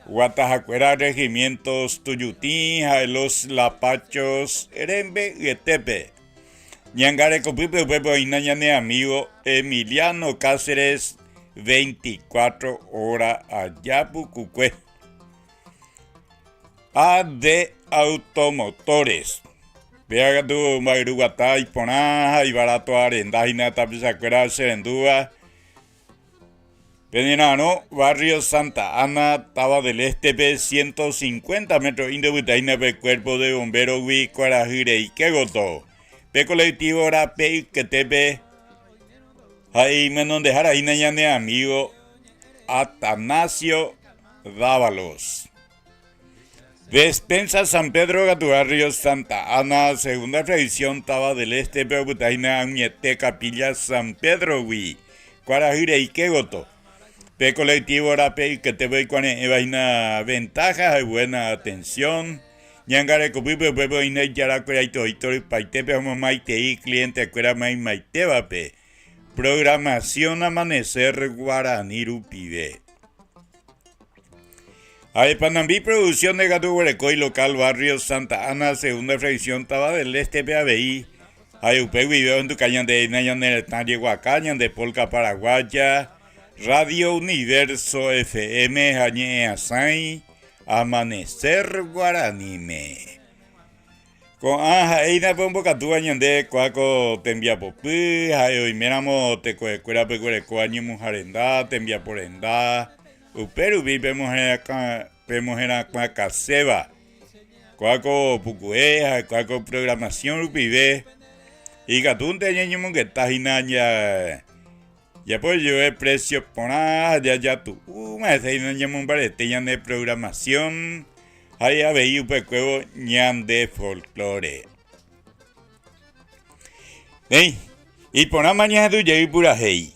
guatahakuéra Regimientos Tuyutĩ ha Los Lapachos rembe'yetépe. Ñangarekopýpe upépe oĩna ñane amigo Emiliano Cáceres 24 hora aja pukukue. AD Automotores. Péva katu mba'yru guata iporã ha ibarato arenda hína tapichakuéra cherendúva. Penera'arõ barrio Santa Ana, Táva del Este-pe, 150 metro indyvyta hína pe Cuerpo de Bomberos-gui kuarahy reike gotyo. Pe colectivo rape yketépe ha imyenondehára hína ñane amigo Atanasio Dávalos. Despensa San Pedro katu barrio Santa Ana, segunda fracción táva del Este-pe opyta hína ag̃uiete Capilla San Pedro-gui, kuarahy reike gotyo. Pe colectivo rape yketépe oikuare'ẽva hína ventaja ha buena atención. Ñangarekopýpe upépe oĩne ijarakueraite oĩ torypaitépe omomaitei cliente-kuéra maymaitévape. Programación Amanecer Guarani rupive. Ha'e Panambi Producciones katu oguereko ilocal barrio Santa Ana, segunda fracción táva del Este-pe avei. Ha'e upe guive ohenduka ñande hína ñane retã jeguaka, ñande polka paraguaya, Radio Universo FM ha ñe'ẽasãi Amanecer Guaraníme. Ko'ã ha'éina pe ombokatúva ñande kua ko tembiapopy, ha'e oiméramo tekovekuérape guerekóva ñemuha renda, tembiapo renda, upe rupi pemoherakuãkaséva. Kua ko pukue ha kua ko programación rupive ikatúnte ñañemongeta hína japojoe precio porã ha jajatu'úma hese hína ñamombarete ñane programación ha avei upekuévo ñande folklore. Néi, iporãma ñahendu jey purahéi.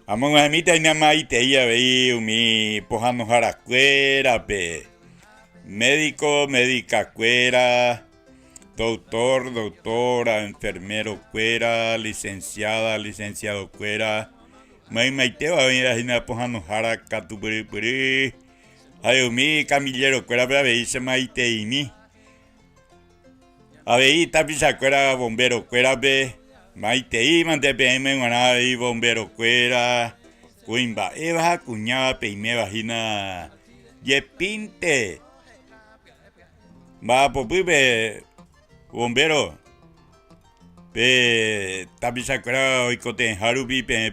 Amog̃uahẽmíta hína maitei avei umi pohãnoharakuérape, médico, médica-kuéra, doctor, doctora, enfermero-kuéra, licenciada, licenciado-kuéra, maymaitéva oĩva hína pohãnohára katupyrypyry, ha umi camillero-kuérape avei che maiteimi. Avei tapichakuéra bomberokuérape, maitei mante peẽme g̃uarã avei bomberokuéra, kuimba'éva ha kuñáva peiméva hína jepínte. Mba'apopýpe bombero, pe tapichakuéra oikotevẽha rupi peẽ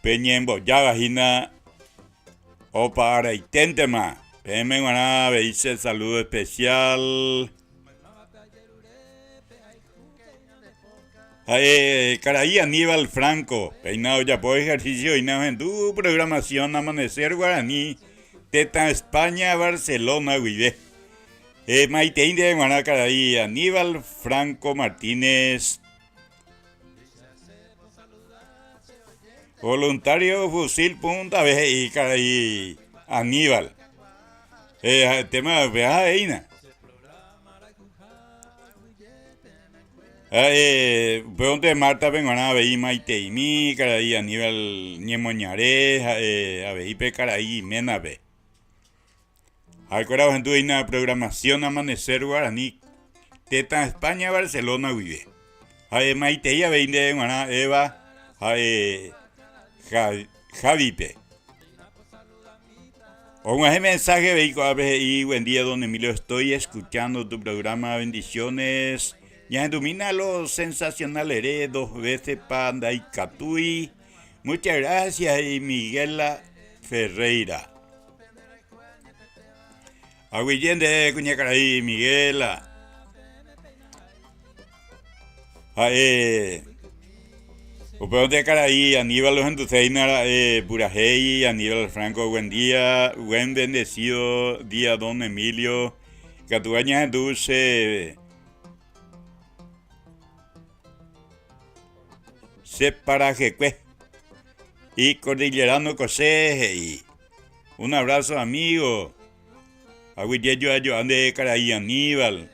peñembojáva hína Opa araiténtema, peẽme g̃uarã avei che saludo especial. Ha'e karai Aníbal Franco, péina ojapo ejercicio oĩna ohendu programación Amanecer Guaraní tetã España Barcelona guive. Maitei ndéve g̃uarã karai Aníbal Franco Martínez. Voluntario fusil punta ve he'i karai Aníbal. Eh, ha'etéma upéva ha'eína. Ha'e upévonte Marta-pe g̃uarã avei maiteimi karai Aníbal ñemoñare ha'e avei pe karai iménape. Ha'ekuéra ohendu hína programación Amanecer Guaraní tetã España Barcelona guive. Ha'e maitei avei ndéve g̃uarã Eva ha'e Javi-pe. Og̃uahẽ mensaje avei ko'ápe he'i Buen día don Emilio estoy escuchando tu programa bendiciones ñahendumína lo sensacional ere dos veces pa ndaikatúi muchas gracias he'i Miguela Ferreira. Aguyje nde kuñakarai Miguela. Ha'e upévante karai Aníbal ohenduséina ra'e purahéi Aníbal Franco buen día, buen bendecido día don Emilio. Ikatu añahendu che che parajekue. Y cordillerano ko che he'i. Un abrazo amigo. Aguyje joajoa nde karai Aníbal.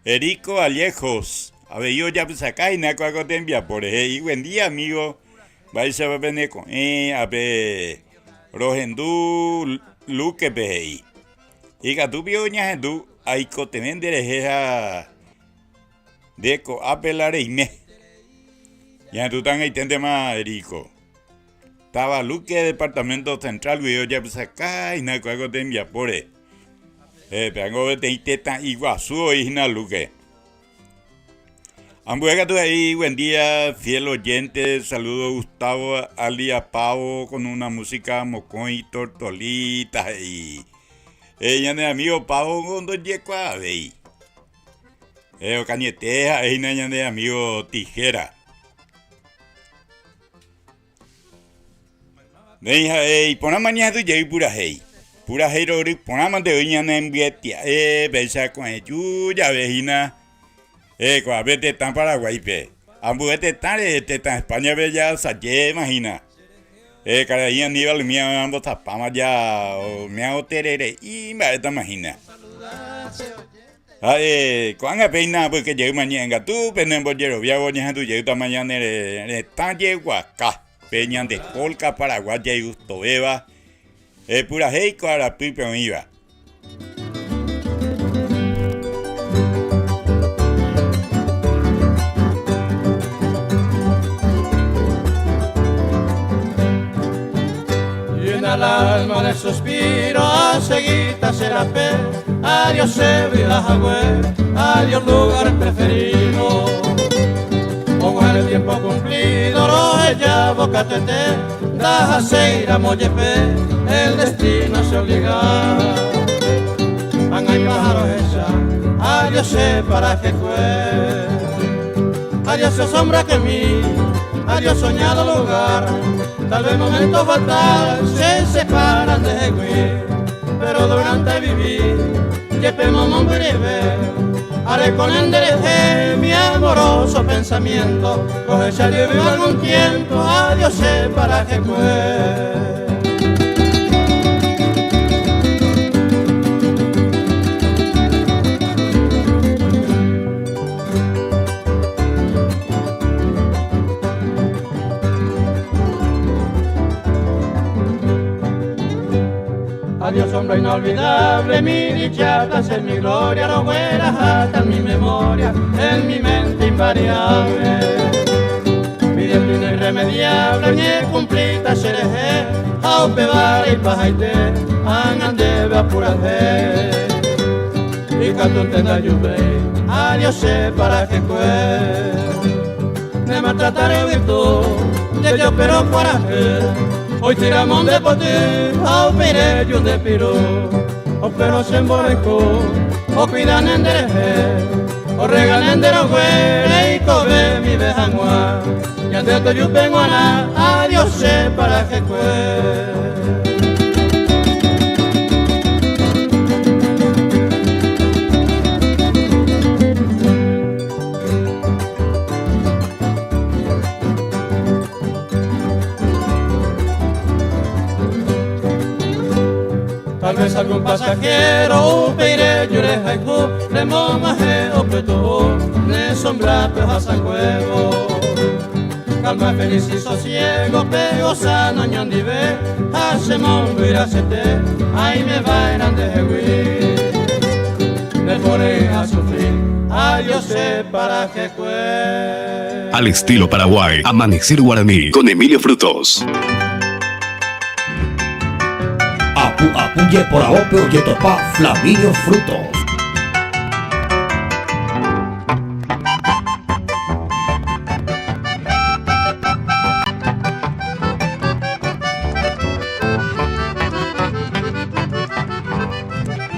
Erico Vallejos. Avei ojapysaka hína kua ko tembiapo rehe. He'i buen día amigo. Mba'éichapa pene ko'ẽ ape rohendu Luque-pe he'i. Ikatu pio ñahendu aikotevẽ nderehe ha nde ko'ápe la reime. Ñahendúta ag̃aiténtema Erico. Táva Luque, Departamento Central guive ojapysaka hína kua ko tembiapóre. Péango peteĩ tetã'i guasu oĩ hína Luque. Ambue katu he'i buen día fiel oyente, saludo Gustavo alias Pavo con una música mokõi tortolita he'i. Ñane amigo Pavo ndojekuaavéi. Okañete ha'e hína ñane amigo Tijera. Néi ha'e iporãma ñahendu jey purahéi. Purahéi rory porã mante oĩ ñane mbyetia'e péicha ko'ẽju jave hína ko'ápe tetã Paraguáipe. Ambue tetãre tetã España-pe jahasajéma hína. Karai Aníbal umíva ambotapáma ja umíva oterere'i mba'étama hína. Ha'e ko'ág̃a péina apyke jeýma ñe'ẽngatu pene mbojeroviávo ñahendu jeýtama ñane retã jeguaka pe ñande polka paraguaya igustovéva Epurahéi ko arapýpe oĩva. Llena el alma de suspiro, seguita será pe, adiós Jagüe, adiós lugar preferido. Con el tiempo cumplido, lo ella boca tete, Ndahaséiramo jepe el destino se obliga. Ág̃a ipájaro hecha, adiós che parajekue. Adiós che sombra que mi, adiós soñado lugar. Tal vez momento fatal che separan ndehegui, pero durante vivir jepe momombyryve. Areko nderehe mi amoroso pensamiento, Rohecha jevy algún tiempo, adiós che parajekue. Adiós sombra inolvidable, mi dicha, placer, mi gloria, rogueraháta en mi memoria, en mi mente invariable. Mi destino irremediable, oñecumplíta cherehe, ha upévare ipahaite, ág̃a ndéve apurahéi. Ikatúnte ndajuvéi, adiós che parajekue. Ne maltrataré yvytu, ndejopérõ kuarahy, oitýramo nde poty ha upéi reju nde piru. Upérõ che mborayhu okuidáne nderehe, orregáne nde rogue reikove mive hag̃ua, ñande tojupe g̃uarã, adiós che parajekue. Tal vez algún pasajero upéi reju rehayhu remog̃uahẽ opytu'u ne sombra-pe ohasakuévo. Calma, feliz y sosiego pe osana oñondive ha chemombyrasyete aimeva'erã ndehegui. Ne pore asufri, adiós che parajekue. Al estilo Paraguay, Amanecer Guaraní, con Emilio Frutos. Apu apu jeporavópe ojetopa Flaminio Frutos.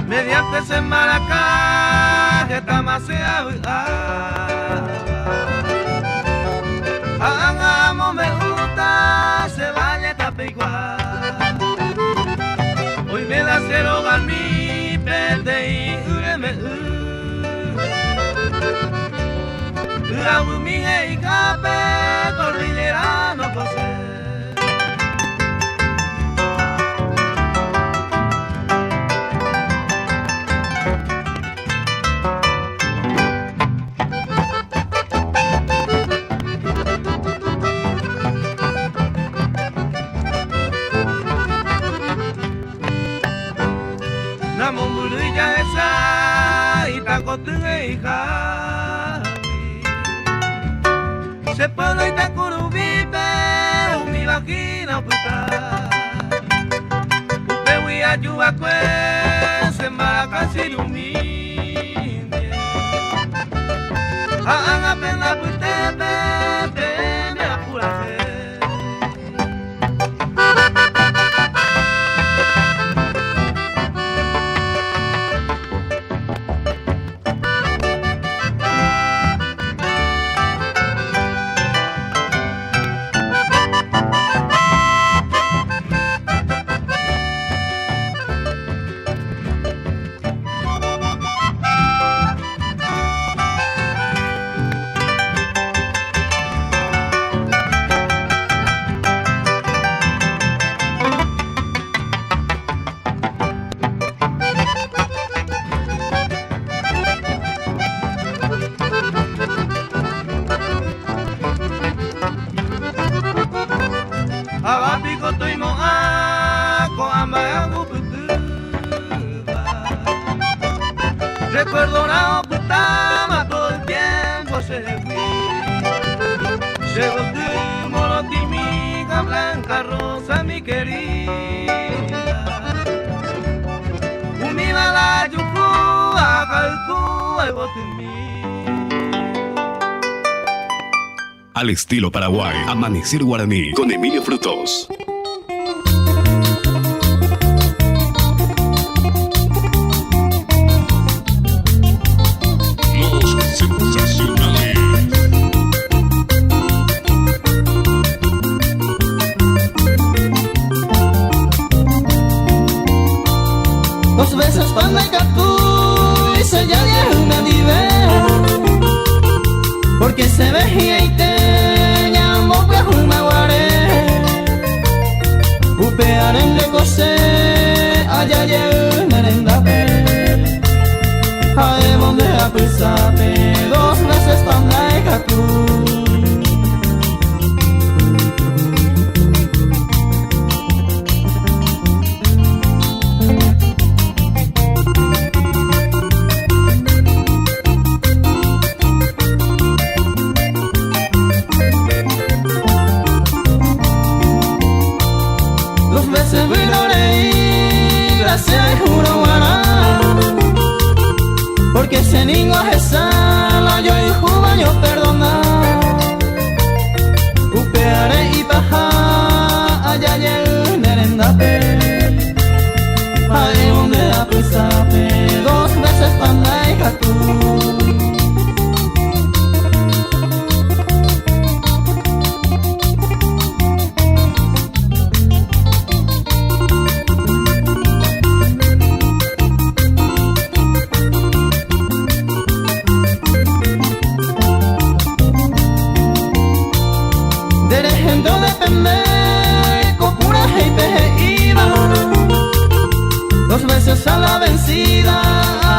Mediante che mbaraka hetáma che avy'a Ha ág̃a amombe'úta che valle tapeigua Oime la che rogami peteĩ y rembe'y Yravymi he'ihápe cordillera no kose. Namombyrýi jahecha itakoty he'ihágui. Che pueblo Itakuruvípe umi vagina opyta. Upégui aju va'ekue che mbaraka chirumínte. Ha ág̃a pende apytépe peẽme apurahe. Opytáma todo el tiempo chehegui. Che goty morotĩmiga blanca rosa mi querida. Umíva la juku ahayhu yvotymi. Al estilo Paraguay, Amanecer Guaraní con Emilio Frutos. Los sensacionales. Dos veces pandaikatúi che jajey nendive Porque se ve hi'aite ñambopyahu ymaguare Upearé ndeko che aja jey ne rendápe Ha'évo nde apysápe dos veces pandaikatu. Dos veces vyrorei la che juro guarã Porque che ningo ahecha la ojoayhúva ñoperdona Upeare ipaha aja jey ne rendápe Ha'évo nde apysápe dos veces pa ndaikatu. Nderehénte odepende ko purahéipe he'íva Dos veces a la vencida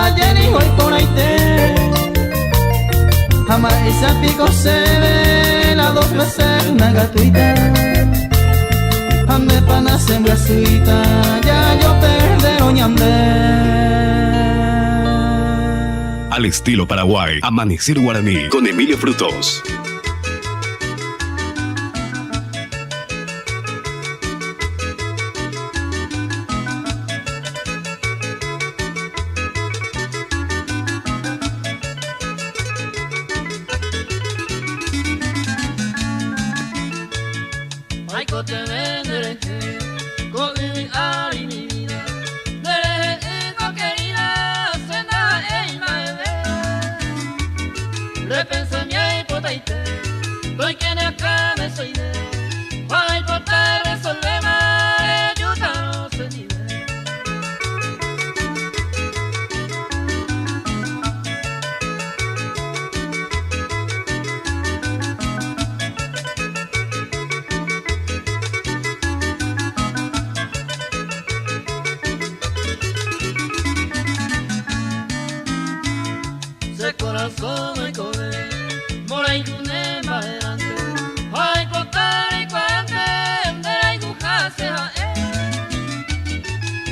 aje ningo iporãite Ha mba'éicha piko chéve la dos veces nagatuita Ha ndépa nachembyasýita jajoperderõ ñande. Al estilo Paraguay, Amanecer Guaraní con Emilio Frutos. Aikotevẽ nderehe ko yvy ári mi vida, nderehe'ỹ ko querida che ndaha'éi mba'eve. Repensami aipotaite toike ne akãme soine ha aipota resolvéma rejútarõ chendive. Che korasõ oikove mborayhu ne mba'erãnte ha aipota reikuaánte nde rayhuha che ha'e.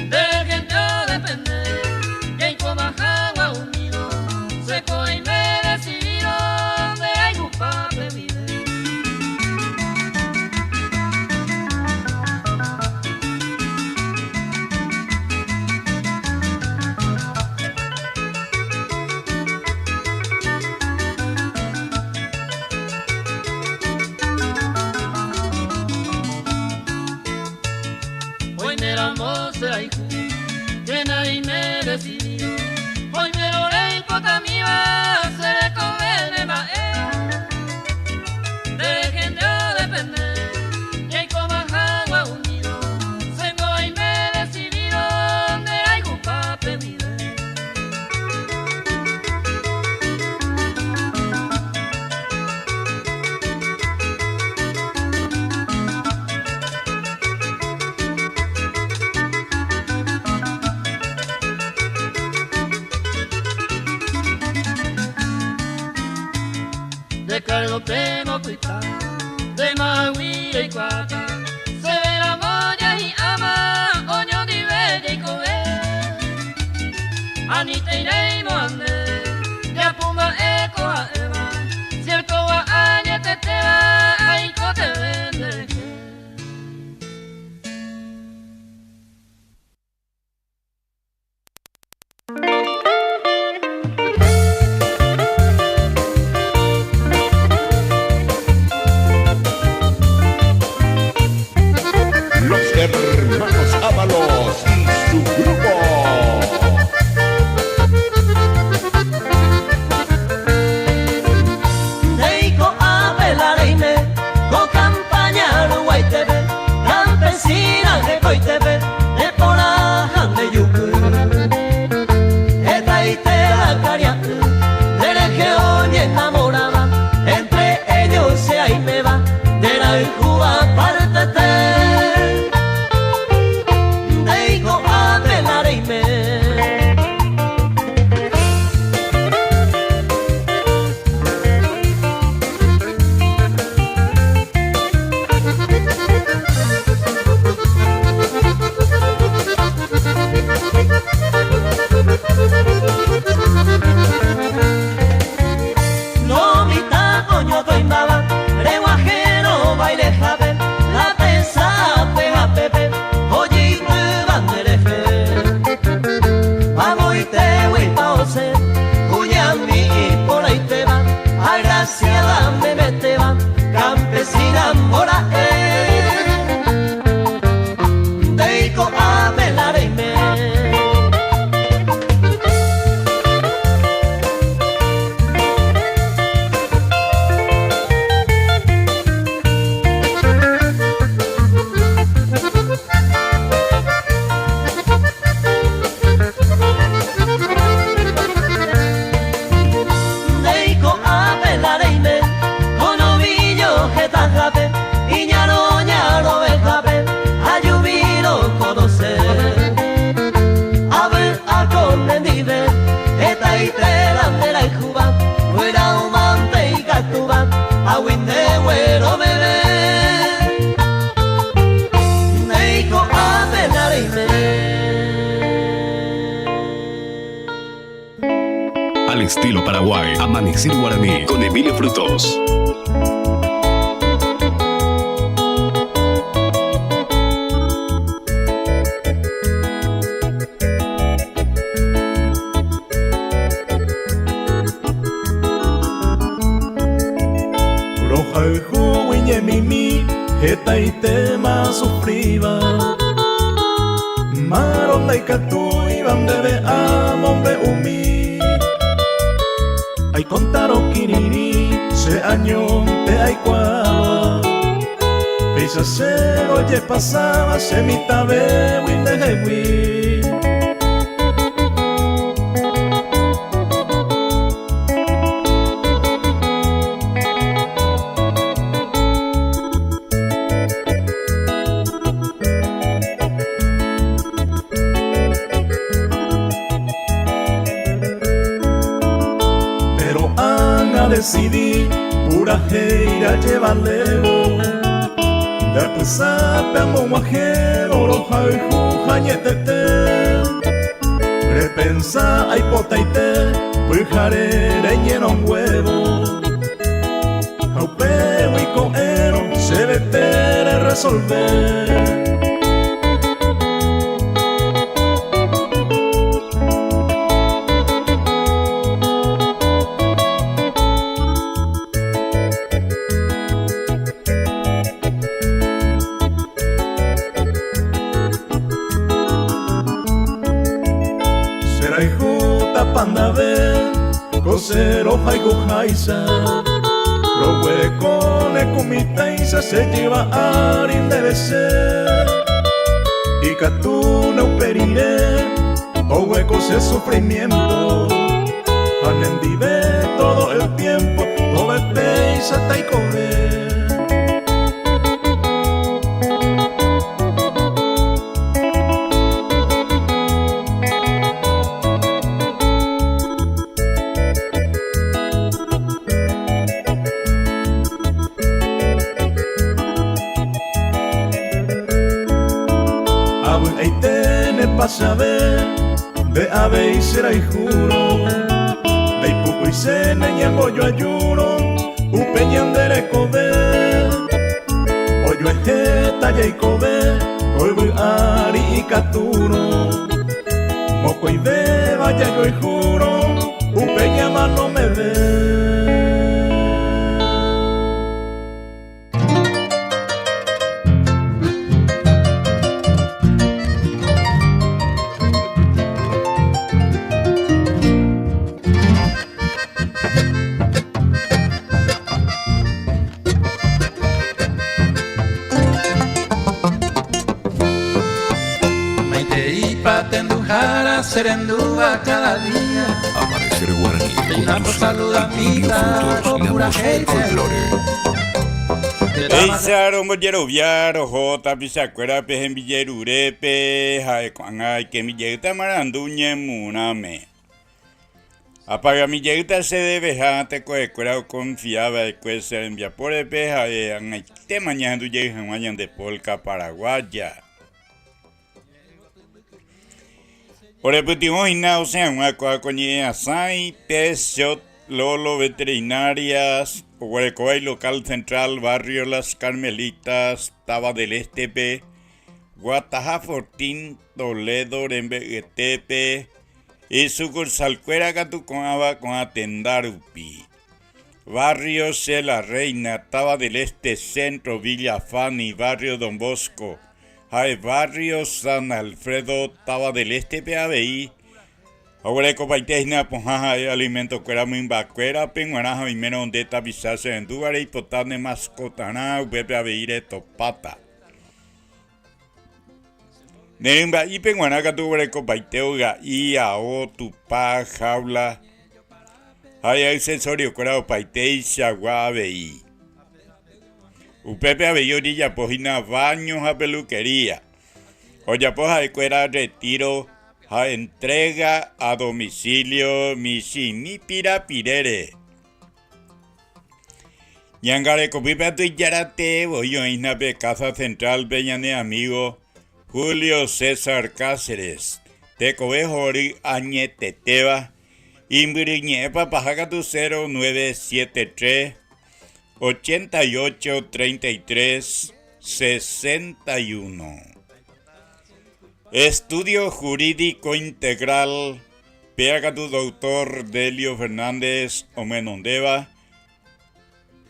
Nderehénte odepende jaikova hag̃ua unido che ko aime decidido nde rayhupa pe guive. Oiméramo che rayhu, che naime decidido, oimérõ reipotamíva che rekove ne mba'e. Nderehénte odepende jaikova hag̃ua unido, chéngo aime decidido nde rayhupa pe guive. Nde kárgope mopyta, ndéma ag̃ui reikuaáta, chéveramo jahi'áma oñondive jaikove. Anitei reimo'ã nde, Amanecer Guaraní con Emilio Frutos. Rohayhúgui ñemimi hetaitéma asufríva Márõ ndaikatúiva ndéve amombe'umi Aikontárõ kirirĩ che añónte aikuaáva Péicha che rojepasáva che mitãvégui ndehegui. Pero ág̃a decidí purahéi ajevalévo Nde apysápe amog̃uahẽvo rohayhu hañetete Repensa aipotaite pyhare reñerõnguévo Ha upégui ko'ẽrõ chevete reresolve. Che rayhúta pandave ko che rohayhuháicha Roguereko ne ku mitãicha che jyva ári ndéve che Ikatúne upe rire ogueko che sufrimiento Ha nendive todo el tiempo tove péicha taikove. Avy'aite ne pasave nde avei che rayhúrõ Ndaipukuise ne ñembojoajúrõ upe ñande rekove Ojuehéta jaikove ko yvy ári ikatúrõ Mokõivéva jajoehúrõ upe ñamano meve. Maiteípa tenduhára che rendúva cada día. Amanecer Guaraní Péina conduce posaludamíta Emilio Frutos, ko la voz del purahéipe. folclore. Péicha rombojerovia roho tapichakuérape hembijerurépe ha'e ko'ág̃a aikemi jeýta marandu ñemurãme. Apagami jeýta che deveha tekovekuéra okonfia va'ekue che rembiapórepe ha'e ag̃aitéma ñahendu jey hag̃ua ñande polka paraguaya. Orepytyvõ hína osẽ hag̃ua kóa ko ñe'ẽasãi pe Shot Lolo Veterinarias oguerekóva ilocal central barrio Las Carmelitas, Táva del Este-pe, Guataha Fortín, Toledo rembe'yetépe, Isukursalkuéra katu ko'ãva ko'ã tenda rupi, Barrio Che La Reina, Táva del Este, Centro, Villa Fanny, Barrio Don Bosco, ha'e Barrio San Alfredo, Táva del Este-pe avei. Oguerekopaite hína pohã ha'e alimentokuéra mymbakuérape g̃uarã ha oimérõ nde tapicha che rendúva reipota ne maskotarã upépe avei retopáta. Ne rymba'ípe g̃uarã katu oguerekopaite oga'i, ao, tupa, jaula ha iaksesoriokuéra opaiteichagua avei. Upépe avei ojejapo hína váño ha pelukería. Ojapo ha'ekuéra retiro ha entrega a domicilio michĩmi pirapirére. Ñangarekopýpe atuijarate voi oĩhína pe Casa Central-pe ñane amigo Julio César Cáceres, tekove hory añetetéva. Imbyryñe'ẽ papaha katu 0973 88 33 61. Estudio Jurídico Integral, péa katu Doctor Delio Fernández omyenondéva,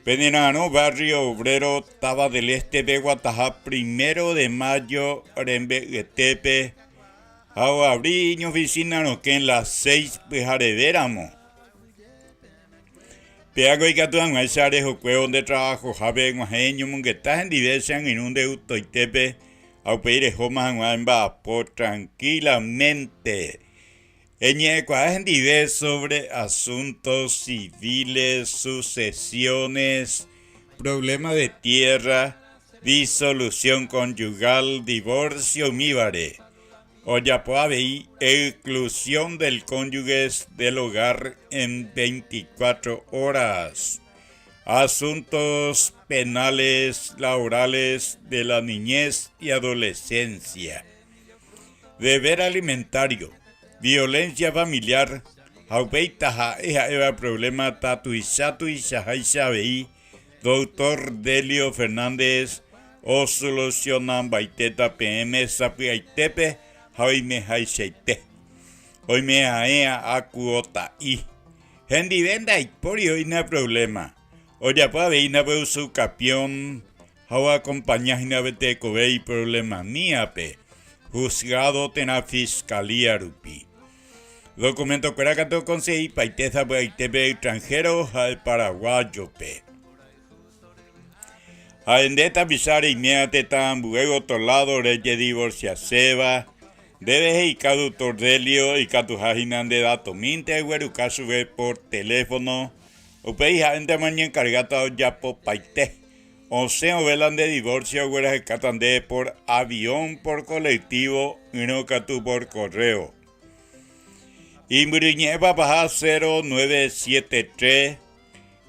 Penera'arõ Barrio Obrero Táva del Este-pe guataha Primero de Mayo rembe'yetépe ha oavri iñoficina rokẽ las seis pyharevéramo. Péako ikatu hag̃uáicha rehokuévo nde trabajohápe eg̃uahẽ eñomongeta hendive che angirũ nde gustoitépe ha upéi rehóma hag̃ua emba'apo tranquilamente. Eñe'ẽkuaa hendive sobre asuntos civiles, sucesiones, problema de tierra, disolución conyugal, divorcio umívare. Ojapo avei exclusión del cónyuges del hogar en 24 horas, asuntos penales, laborales, de la niñez y adolescencia, deber alimentario, violencia familiar ha upéi taha'e ha'éva problema tatuicha tuichaháicha avei Doctor Delio Fernández osolucionambaitéta peẽme sapy'aitépe ha oimehaichaite. Oimehaẽa akuota'i. Hendive ndaipóri oĩna problema. Ojapo avei napyusu capión ha oakompaña hína pe tekove iproblemamíape, juzgado térã fiscalía rupi. Documento-kuéra katu okonseguipaite sapy'aitépe extranjero ha paraguayo-pe. Ha nde tapicha reiméva tetã ambue otro lado rejedivorciaséva, ndéve he'ika Doctor Delio ikatuha hína nde datomínte egueruka chupe por teléfono, upéi ha'éntema oñenkargáta ojapopaite. Osẽ ove la nde divorcio oguerahekáta ndéve por avión, por colectivo, ỹrõ katu por correo. Imbyryñe'ẽ papaha 0973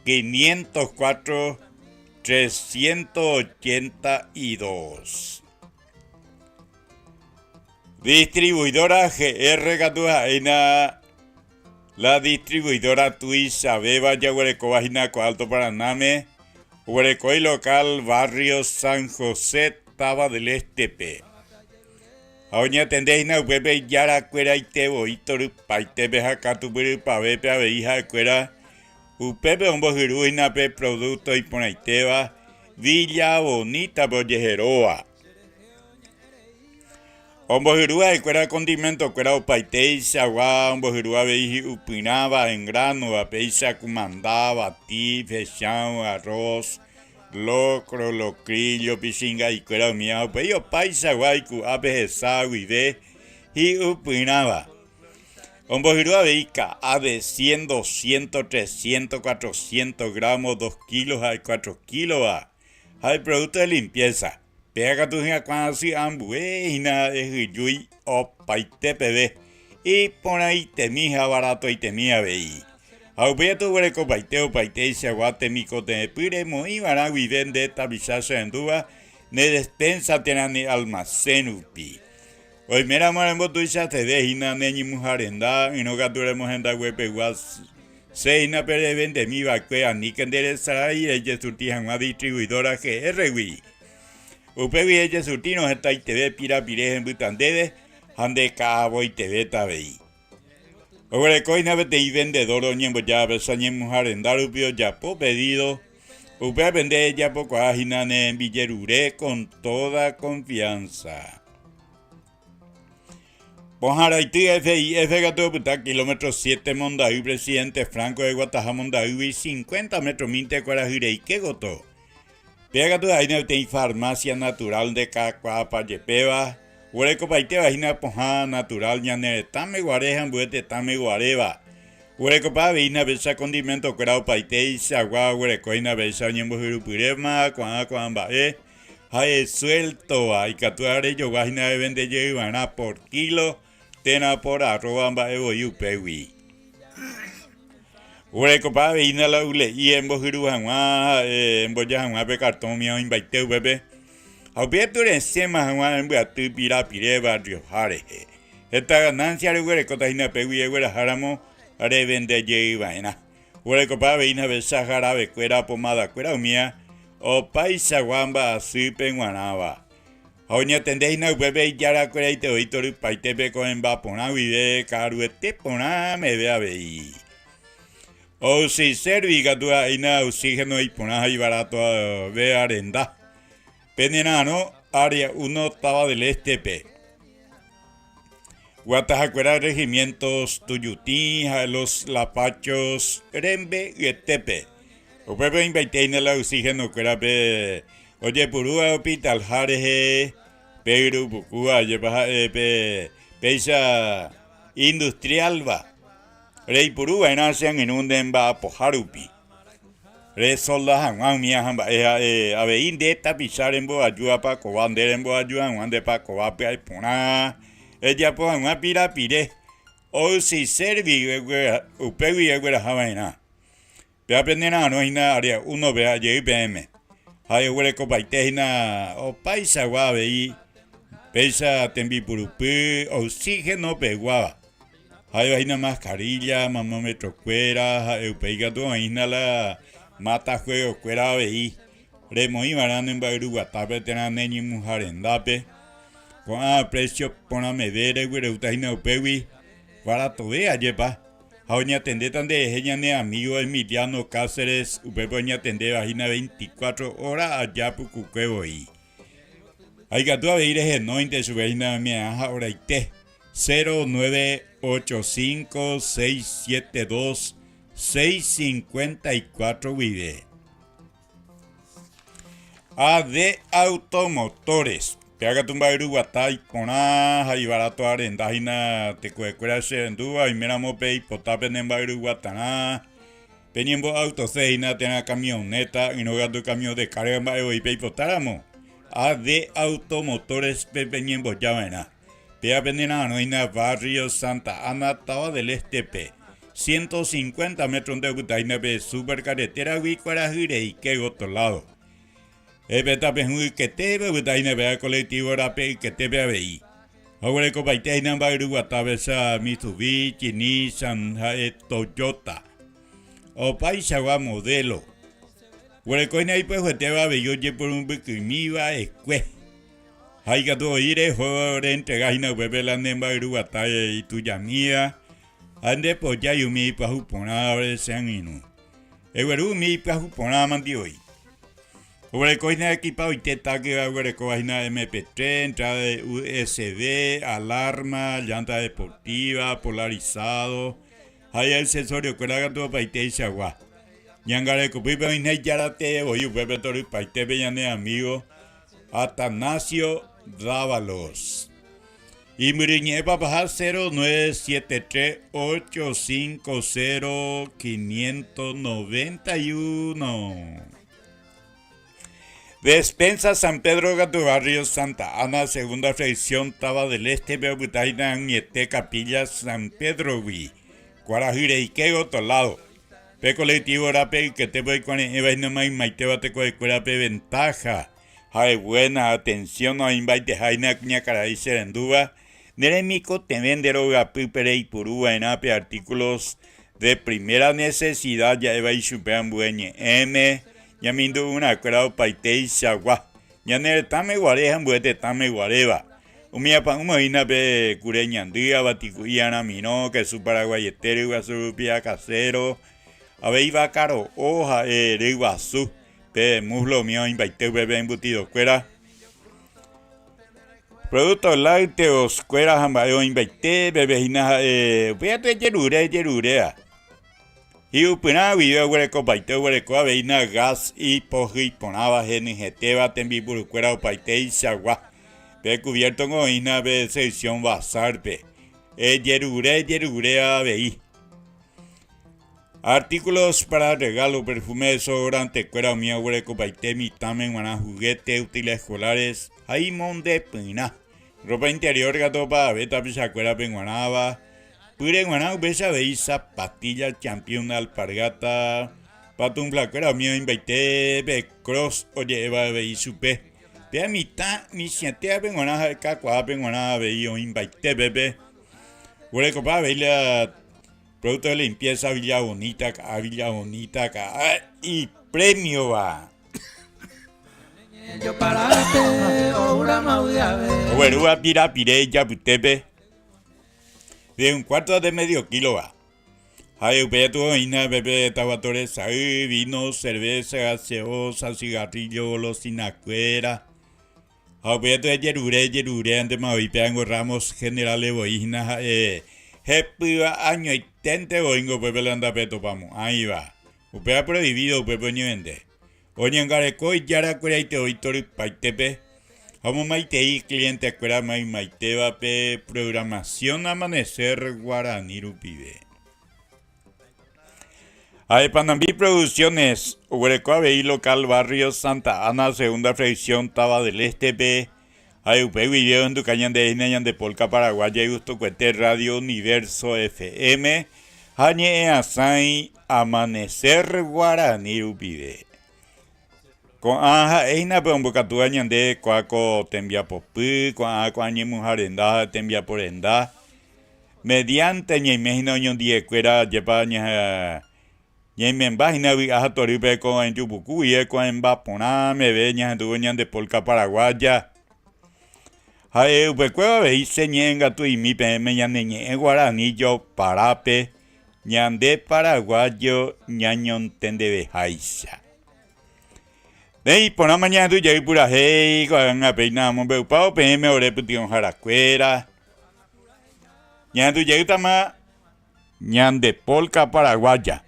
504 382. Distribuidora GR katu ha'éina la distribuidora tuichavéva jaguerekóva hína ko Alto Paranáme, oguereko ilocal barrio San José, Táva del Este-pe. Ha oñatende hína upépe ijarakueraite voi torypaitépe ha katupyrypavépe avei ha'ekuéra upépe ombohyru hína pe producto iporãitéva Villa Bonita-pe ojeheróva. Ombohyru ha'ekuéra condimento-kuéra opaiteichagua, ombohyru avei hi'upyrãva en grano-va, péicha kumanda, bati, fechão, arroz, locro, locrillo, pichinga'ikuéra umíva, upéi opaichagua iku'ápe hesa guive hi'upyrãva. Ombohyru avei ka'a de cien, doscientos, trescientos, cuatrocientos gramos, dos kilos ha cuatro kílova, ha iproducto de limpieza. Péva katu hyakuã asy ambue hína ehyjúi opaite peve, iporãitemi ha baratoitemi avei. Ha upéi katu oguerekopaite opaiteichagua temikotevẽpy remoĩva'erã guive nde tapicha cherendúva ne despensa térã ne almacén rupi. Oiméramo rembotuichaseve hína ne ñemuha renda, ỹrõ katu remohendaguepegua che hína pe revendemi va'ekue, aníke nde resarái rejesurti hag̃ua distribuidora GR-gui. Upégui ejesurtírõ hetaiteve pirapire hembýta ndéve ha nde ka'avoitevéta avei. Oguereko hína peteĩ vendedor oñembojáva pe ñemuha renda rupi ojapo pedido, upévape nde ejapokuaa hína ne rembijerure con toda confianza. Pohãraity FIF katu opyta kilómetro siete Monday Presidente Franco eguataha Mondaýgui 50 metro mínte kuarahyreike gotyo. Péva katu ha'éina peteĩ farmacia natural ndekakuaapa jepéva, oguerekopaitéva hína pohã natural ñane retãme guare ha ambue tetãme guaréva. Oguerekopa avei hína péicha condimento kuéra opaiteichagua oguereko hína péicha oñembohyrupyréma ko'ã ko'ã mba'e ha'e suéltova ikatu rejogua hína revende jey va'erã por kilo térã por arroba mba'e voi upégui. Oguerekopa avei hína la ule'i embohyru hag̃ua emboja hag̃ua pe kartõ umi oĩmbaite upépe. Ha upéi turesẽma hag̃ua embyaty pirapire barrioha rehe. Heta ganancia reguerekóta hína pégui egueraháramo. revende jey va'erã. Oguerekopa avei navecha jaravekuéra pomadakuéra umía opaichagua mba'asýpe g̃uarãva. Ha oñatende hína upépe ijarakueraite voi torypaitépe ko'ẽmba porã guive ka'aruete porã meve avei. Oxiservi katu ha'éina oxígeno iporã ha ivaratove arenda. Penera'arõ Área Uno Táva del Este-pe. Guatahakuéra Regimientos Tuyutĩ ha Los Lapachos rembe'yetépe. Upépe oĩmbaite hína la oxígeno-kuérape ojepurúva hospital-ha rehe pe yrypukúva ajépa ha'e pe péicha industrial-va. Reipuru va'erã che angirũ nde mba'apoha rupi. Resolda hag̃ua umi ha mba'e ha'e avei nde tapicha remboajúva pakova, nde remboaju hag̃ua nde pakova pya'e porã, ejapo hag̃ua pirapire, oysyservi upégui egueraha va'erã. Péva pene ra'arõ hína área uno-pe ha jey peẽme. Ha'e oguerekopaite hína opaichagua avei péicha tembipurupy oxígeno peguáva. Ha'éva hína mascarilla, mamómetro-kuéra, ha'e upéi katu oĩ hína la matajuego-kuéra avei remoĩ va'erã ne mba'yruguatápe térã ne ñemuha rendápe. Ko'ã precio porãmeve reguerúta hína upégui baratove ajépa. Ha oñatendéta nderehe ñane amígo Emiliano Cáceres, upépe oñatendéva hína 24 óra aja pukukue voi. Ha ikatu avei rehenóinte chupe hína me'ã ha oraite, 0985 672 654 guive. AD Automotores. Péva katu mba'yruguata iporã ha ivaráto arenda hína tekovekuéra che rendúva oiméramo peipota pene mba'yruguatarã peñembo'autose hína térã camioneta ỹrõ katu camión de carga mba'e voi peipotáramo AD Automotores pe peñemboja va'erã. Péva pene ra'arõ hína barrio Santa Ana táva del Este-pe. 150 metro-nte opyta hína pe super carretera-gui kuarahy reike gotyo lado. Pe tape hũ yketépe opyta hína péva colectivo rape yketépe avei. Ha oguerekopaite hína mba'yruguata vesa Mitsubishi, Nissan ha'e Toyota. Opaichagua modelo. Oguereko hína ipyahuetéva avei ojeporu mbykymi va'ekue. Ha ikatu oĩ reho reentrega hína upépe la ne mba'yruguata itujamíva ha nde pojái umi ipyahu porãvare che angirũ. Egueru umi ipyahu porã mandi voi. Oguereko hína ekipaoite tákeva oguerekóva hína MP3, entrada de USB, alarma, llanta deportiva, polarizado, ha iaccesoriokuéra katu opaiteichagua. Ñangarekopýpe oĩhína ijaratee voi upépe torypaitépe ñane amigo Atanasio Dávalos. Imbyryñe'ẽ papaha 0973 850 591. Despensa San Pedro katu barrio Santa Ana, segunda fracción Táva del Este-pe opyta hína ag̃uiete Capilla San Pedro-gui, kuarahy reike otro lado. Pe colectivo rape yketépe oikuare'ẽva hína maymaitéva tekovekuérape ventaja ha'e buena atención oĩmbaiteha hína kuñakarai che rendúva ne remikotevẽ nde rogapýpe reipuru va'erã pe artículos de primera necesidad ja'éva ichupe ambue ñe'ẽme ñamindu'urãkuéra opaiteichagua ñane retãme guare ha ambue tetãme guaréva Umi apa'ũme oĩna pe kure ñandy, avatiku'i aramirõ, kesu paraguaiete ryguasu rupi akaséro, avei vaka ro'o ha'e ryguasu, pe muslo umi oĩmbaite upépe embutidokuéra. Productos lácteos kuéra ha mba'e oĩmbaite peve hína ha'e upéva ejerure ejeruréva. Hi'upyrã guive oguerekopaite oguereko avei hína gas ipohýi porãva henyhẽtéva tembipurukuéra opaiteichagua. Pe cubierto-ngo oĩhína pe sección bazar-pe. Ejerure ejerure avei. Artículos para regalo, perfume, desodorante-kuéra umi oguerekopaite mitãme g̃uarã juguete, útiles escolares ha imondepyrã. Ropa interior katu opavave tapichakuérape g̃uarãva. Pýre g̃uarã upéicha avei zapatilla, champion, alpargata, patumblakuéra umi oĩmbaite pe cross oje'éva avei chupe. Pe mitã michĩetévape g̃uarã ha kakuaápe g̃uarã avei oĩmbaite pépe. Oguerekopa avei la. Producto de limpieza Villa Bonita, ka'a Villa Bonita, ka'a ipremiova. Oguerúva pirapire ijapytépe de un cuarto de medio kilo-va. Ha'e upéi atu oĩna pépe taguato resay, vino, cerveza, gaseosa, cigarrillo, golosina-kuéra. Ha upéi atu ejerure, ejerure antema voi péango Ramos Generales voi hína ha'e hepýva añoiténte voíngo upépe la ndapetopamo'ãiva. Upéva prohibido upépe oñevende. Oñangareko ijarakueraite voi torypaitépe ha omomaitei cliente-kuéra maymaitévape programación Amanecer Guarani rupive. Ha'e Panambi Producciones oguereko avei local barrio Santa Ana segunda fracción Táva del Este-pe, ha'e upe guive ohenduka ñande hína ñande Polka Paraguaya igustokuete Radio Universo FM ha ñe'ẽasãi Amanecer Guarani rupive. Ko'ã ha'e hína pe ombokatúva ñande kua ko tembiapopy, ko'ã ko'ã ñemuha renda ha tembiapo renda, mediante ñaime hína oñondive kuéra ajépa ñaimemba hína vy'a ha torýpe ko'ẽ jupuku guive ko'ẽmba porã meve ñahendúvo ñande polka paraguaya. Ha'e upekuévo avei che ñe'ẽngatu'imi peẽme ñane ñe'ẽ guarani joparápe ñande paraguayo ñañontendeveháicha. Néi, iporãma ñahendu jey purahéi ko'ág̃a péina amombe'upávo peẽme ore pytyvõharakuéra. Ñahendu jeýtama ñande polka paraguaya.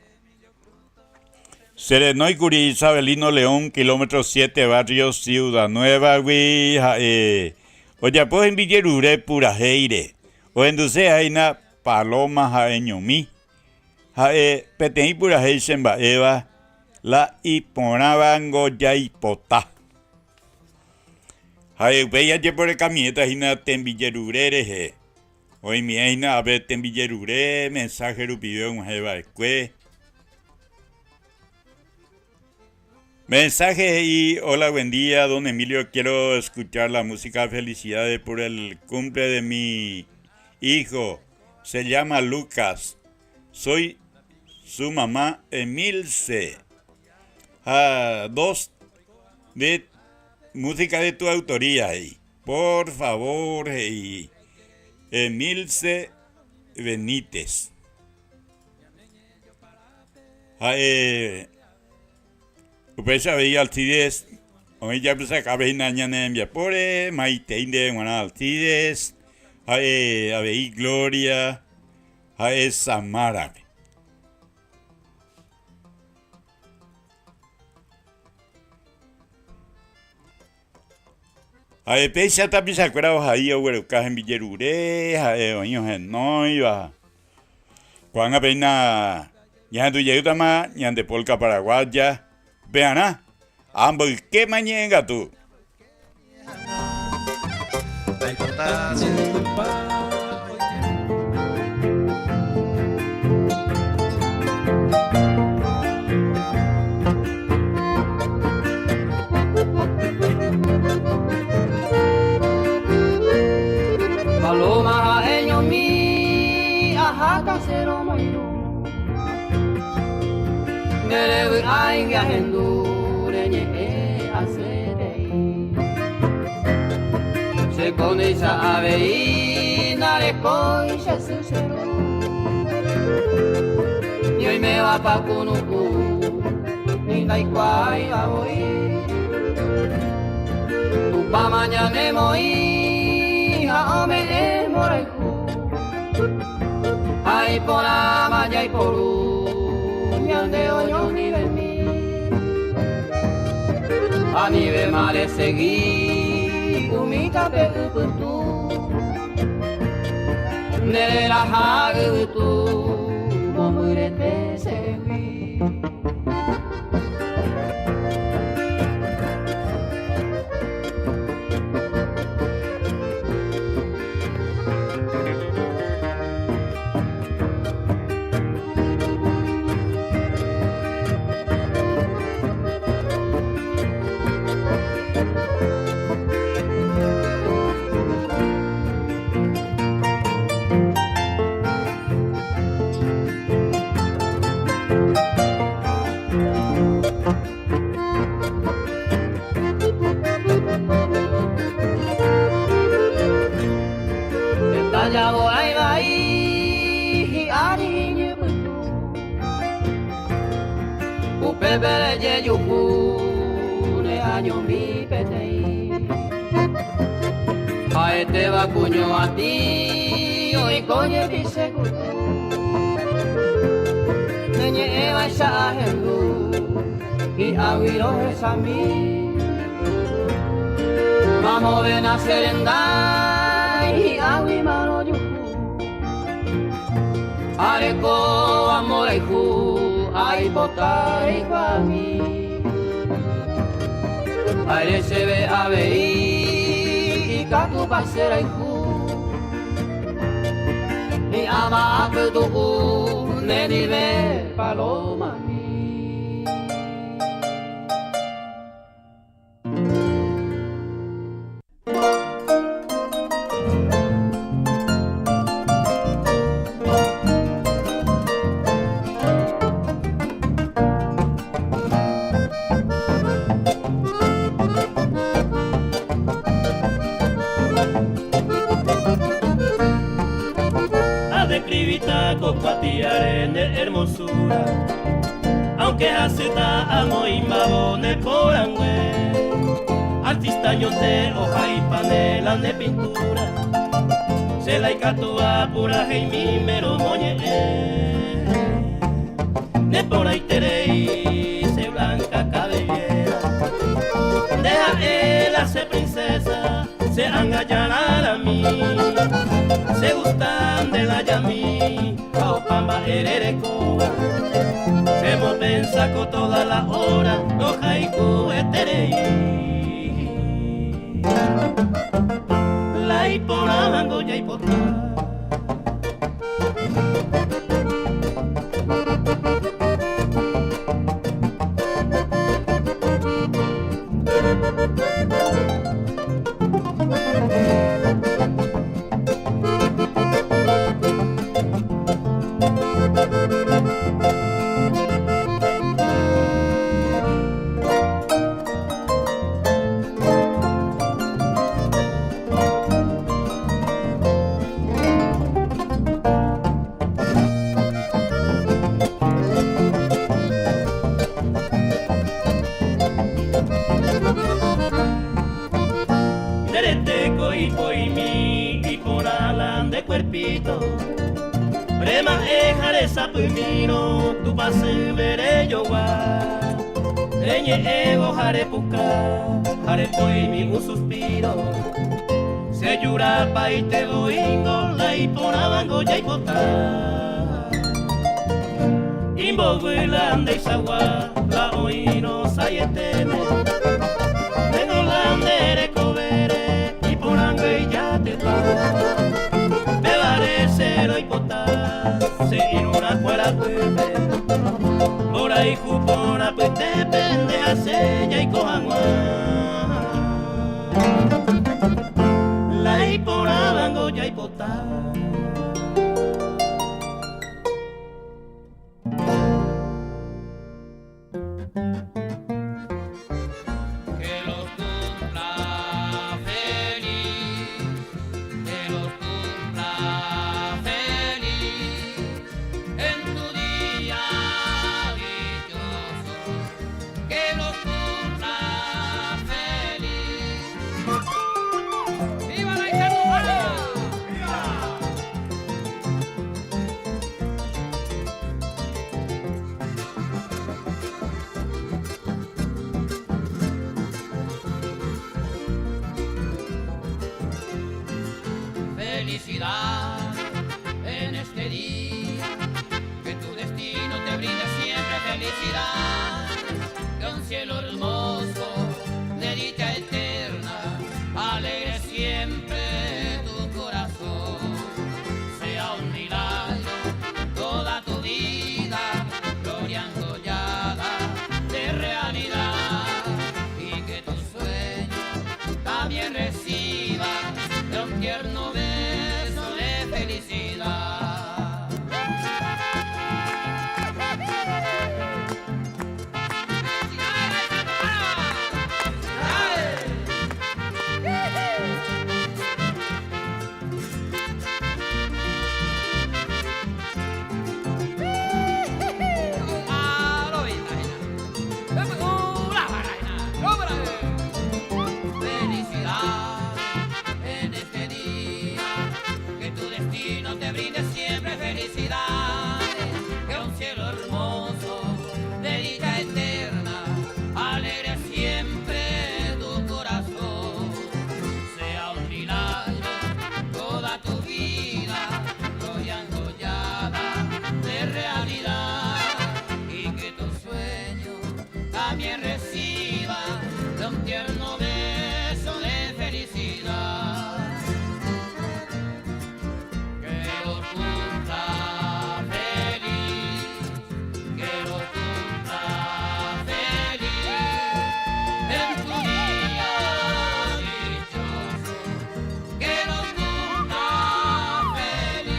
Serenóikuri Isabelino León, kilómetro 7, barrio Ciudad Nueva-gui, ha'e ojapo hembijerure purahéire. Ohenduse háina Paloma ha'eñomi. Ha'e peteĩ purahéi chemba'éva la iporãvango jaipota. Ha'e upéi ajeporekamiéta hína tembijerure rehe. Oĩmiẽ hína ápe tembijerure mensaje rupive og̃uahẽ va'ekue. Mensaje he'i, Hola, buen día, don Emilio, quiero escuchar la música Felicidades por el cumple de mi hijo. Se llama Lucas. Soy su mamá Emilce. Ha dos de música de tu autoría he'i. Por favor he'i Emilce Benítez. Ha'e upéicha avei Alcides oĩ japysakave hína ñane rembiapóre, maitei ndéve g̃uarã Alcides, ha'e avei Gloria, ha'e Samara-pe. Ha'e péicha tapichakuéra ohai ogueruka hembijerure, ha'e oĩ ohenóiva. Ko'ág̃a péina ñahendu jeýtama ñande polka paraguaya upearã, amboykéma ñe'ẽngatu. Paloma ha'eñomi aháta che romoirũ Nde revy'áigui ahendu reñe'ẽ asýrei Che kóneicha avei ndarekói che sy che ru Ni oimévapa kunu'ũ ni ndaikuaáiva voi Tupãma ñanemoĩ ha ome'ẽ mborayhu ha iporãma jaiporu ñande oñondive'mi Anivéma resegi umi tape ypytũ nde reraha yvytu mombyrete chehegui. Ha'etéva kuño atĩ oiko jepi che kutu Ne ñe'ẽvaicha ahendu hi'agui rohechami Mamove nacherendái hi'aguima rojuhu Areko amorayhu aipota reikuaami Are chéve avei ikatúpa che rayhu Hi'ãva apytu'u nendive palomami. Adescribita ko kuatiáre ne hermosura Aunque hasýta amoĩmbávo ne porãngue Artista ñonte ohaipane la ne pintura Che la ikatúva puraheimíme romoñe'ẽ Ne porãiterei che blanca cabellera Nde ha'e la che princesa che ánga jararami Che gusta nde lajami ha opa mba'e rerekóva Che mopensa ko toda la hora rohayhueterei La iporãvango jaipota. Nde reteko ipo'imi iporã la nde cuerpito Rema'ẽ ha resapymírõ Tupãsýme rejogua Reñe'ẽvo ha repuka ha repoimi un suspiro Che jurapaite voíngo la iporãvango jaipota Imboguy la ndeichagua la oĩrõ saietéme Nengo la nde rekovére iporãngue ijatypa Pévare che roipota che irũrã kuarapýpe Mborayhu porã pytépe nde ha che jaiko hag̃ua La iporãvango jaipota. Felicidad en este día, que tu destino te brinde siempre felicidad, que un cielo hermoso de dicha eterna alegre siempre tu corazón. Sea un milagro toda tu vida, gloria enjollada de realidad, y que tu sueño también reciba de un tierno beso de. También reciba de un tierno beso de felicidad. Que los cumpla feliz, que los cumpla feliz en tu día dichoso, que los cumpla feliz.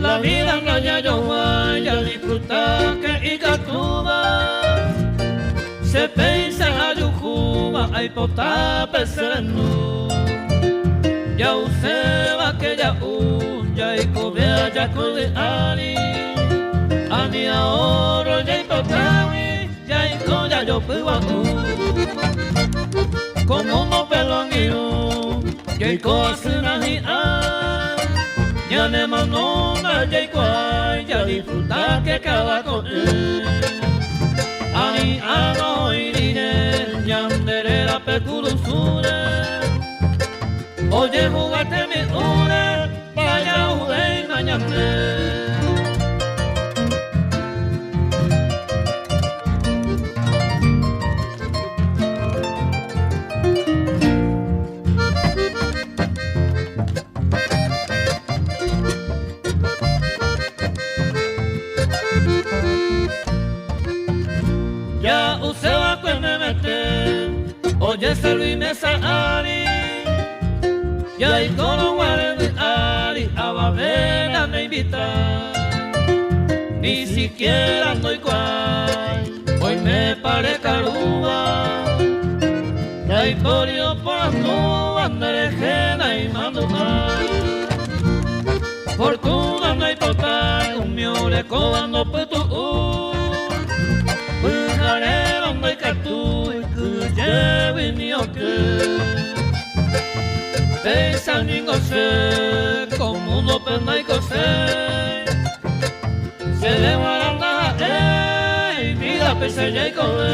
La vida no ya yo vaya a disfrutar que ikatúva Se pensa ayujuba ay potape sereno Ya useba que ya un ya y cobea ya de ari Ani ahorro ya y potawi ya y ya yo puedo Como no pelón y yo ya y coasuna y a Ya ne manona ya y cuay ya disfruta que cada con él Ani ano irire yanderera pecurusure Oye jugate mi una vaya jugué mañana. Ya usted va que me mete, oye se Luis Mesa Ari, ya y con de Ari, a Babena me invita, ni siquiera ando cual, hoy me paré caruba, y por yo por no andaré y mando mal. Fortuna no hay total, un miore cobando putu. Pyharérõ ndaikatúi kyjégui ni oky Péicha ningo che ko múndope ndaikoséi Chéve g̃uarã ndaha'éi vidape che jaikove.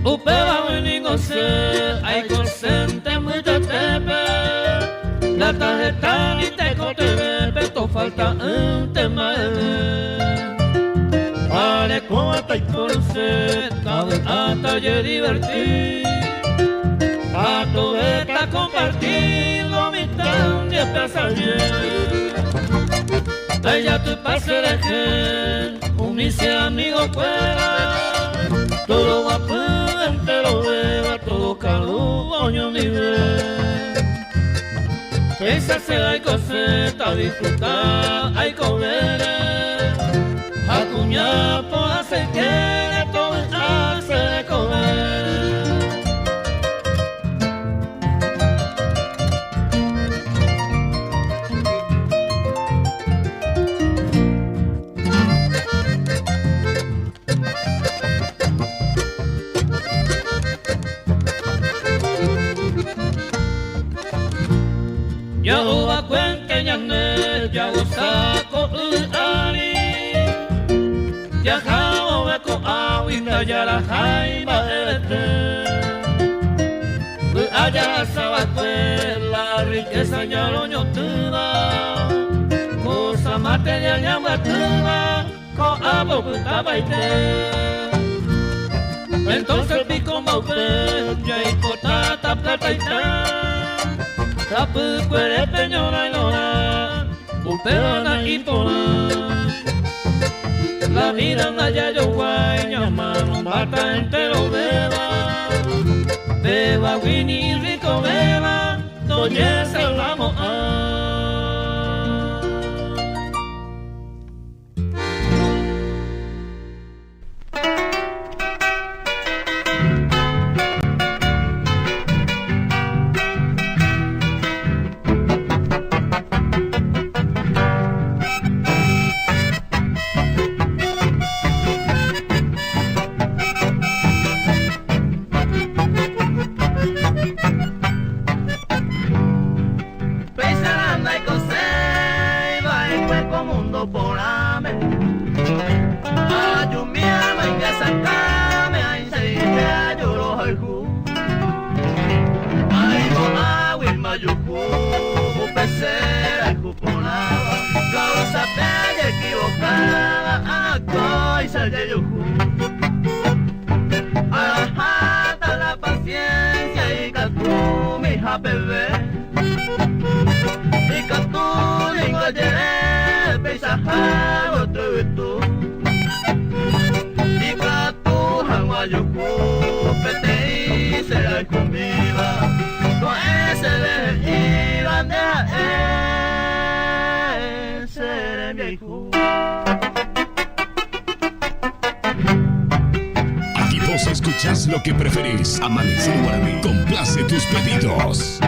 Upéva ningo che aikosente mbytetépe Plata heta ni tekotevẽpe tofalta ỹnte mba'eve Arekóva taiporuse tavy'áta jedivertir Ha tovéta compartir lo mitad jepe asaje Taijatýpa cherehe umi che amigokuéra Todo guapy enterovéva todo karu oñondive Péicha che aikose tadisfruta aikovére Ha kuña porã cheykére tovy'a che rekove. Ya cuente ñane, ya goza ko ari Ya jao ko awita ya la jaiba este Allá sabakue la riqueza ñaroñotýva Cosa materia ñambyatýva ko amo pytavaite Entonces pico maupe jaipotata plataita Tapykuerépe ñorairõrã upéva na'iporã La vida ndajajoguái Heta enterovéva, pévagui ni irrikovéva ndojesalvamo'ã. Péicha ndaikoséi va'ekue ko mundo porãme. Ajumi amainge sakãme aĩseípe aju rohayhu. Aimo'ãgui majuhu upe che rayhu porãva. Causa-pe ajequivokáva ág̃akóicha jejuhu. Araháta la paciencia ikatumi japeve. Ikatu ningo jere peichahávo yvytu. Ikatu hag̃ua juhu peteĩ che rayhumíva. Ko'ẽ chéve he'íva nde ha'e che rembiayhu. Aquí vos escuchás lo que preferís. Amanecer Guaraní. Complace tus pedidos.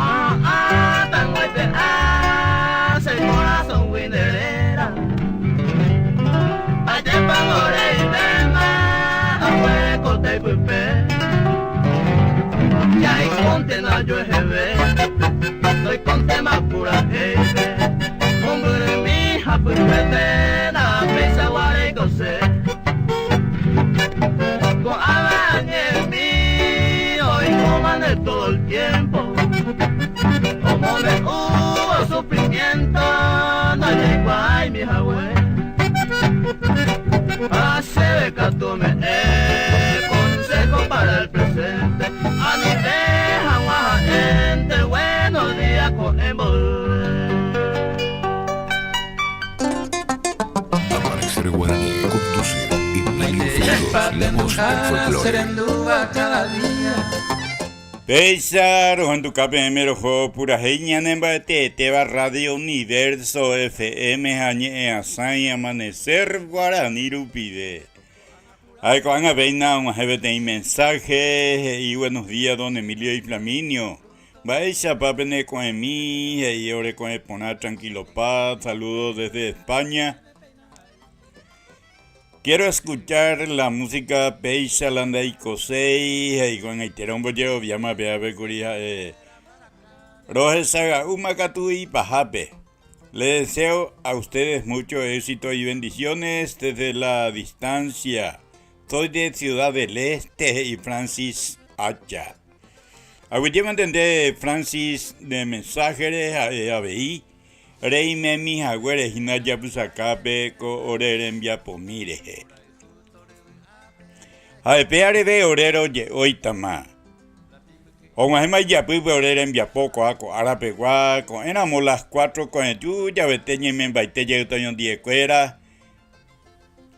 Ah, ah, tan guaype, ah, se corazón winderera. Ayer pagore y bema, ahueco te pupe. Ya hay conte na yo ejebe, doy conte más pura jebe. Hombre mi hija pupete, na pesa guare cose. Con abañe mío y coman de todo el tiempo. Como me hubo sufrimiento, no llego ay mi jagüe. Hace beca tu me consejo para el presente. A mi deja gente, buenos días con envolver. Amanecer Guaraní conduce Emilio Frutos, la voz del folclore. Péicha rohenduka peẽme roho purahéi ñanemba'eteetéva Radio Universo FM ha ñe'ẽasãi Amanecer Guaraní rupive. Ha ko'ág̃a péina og̃uahẽ peteĩ mensaje he'i buenos días don Emilio y Flaminio. Mba'éichapa pene ko'ẽmi he'i ore ko'ẽ porã tranquilo paz, saludos desde España. Quiero escuchar la música péicha la ndaikoséi he'i ko'ag̃aitére ombojeroviáma pévape kuri ha'e rohechaga'úma katu ipahápe. Le deseo a ustedes mucho éxito y bendiciones desde la distancia. Soy de Ciudad del Este he'i Francis Acha. Aguyjémante nde Francis ne mensaje-re ha'e avei reimemi haguére hína japysakápe ko ore rembiapomi rehe. Ha'epe areve ore roje'óitama. Og̃uahẽma ijapýpe ore rembiapo ko'a ko ára pegua, ko'ẽramo las cuatro ko'ẽju javete ñaimembaite jeyta oñondive-kuéra.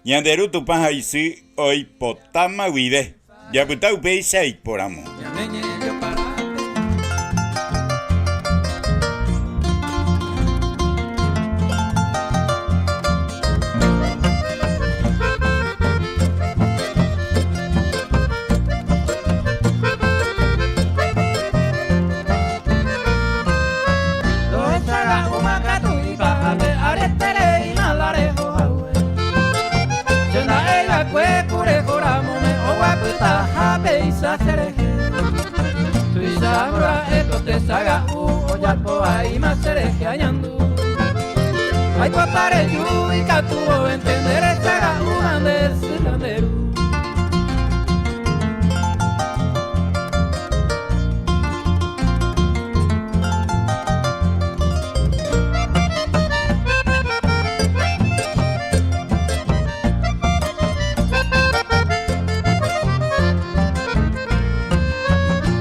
Ñande Ru Tupã ha Isy oipotáma guive, japyta upéicha iporamo. Tesaga'u ojapo vaíma cherehe añandu. Aipota reju ikatu vovénte nde resaga'u ha nde sy ha nde ru.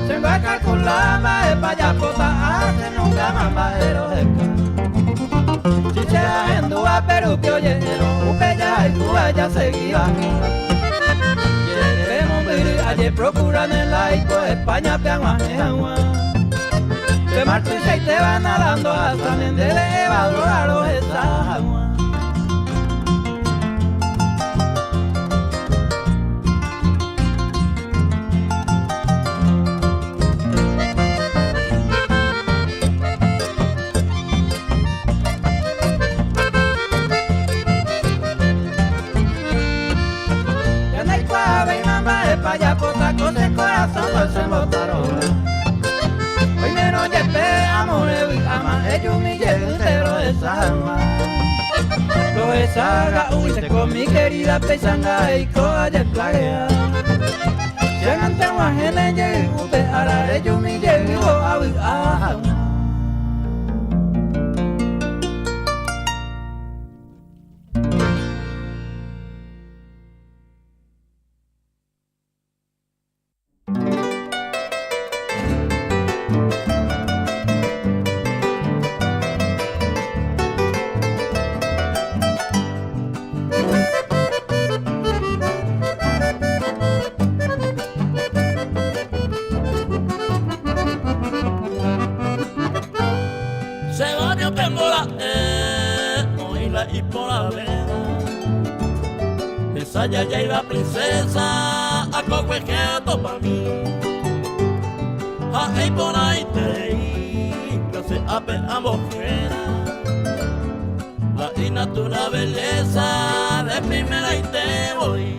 Chéngo akalkula mba'épa ajapóta che núnkama mba'e roheka. Si che ahendúva pe rupi oje'érõ upe jahayhúva jasegíva. Jerere mombyry ajeprokura ne láiko España-pe ag̃uahẽ hag̃ua. Pe mar tuichaitéva nadando hasa nendéve Evadora rohecha hag̃ua. Ja ndaikuaavéima mba'épa ajapóta ko che korasõ chembotarova. Oimérõ jepe amore vy'áma ejumi jeýnte rohecha hag̃ua. Rohecha ga'úicha ko mi querida peichanga eiko ajeplagea. Che ag̃ante og̃uahẽne jey upe ára rejumi jeývo avy'a hag̃ua. Che barrio pe mbora'e oĩ la iporãvéva Hesa jajáiva princesa akokuehe atopami Ha'e iporãiterei clase A-pe ambohéra La inatura belleza de primeraite voi.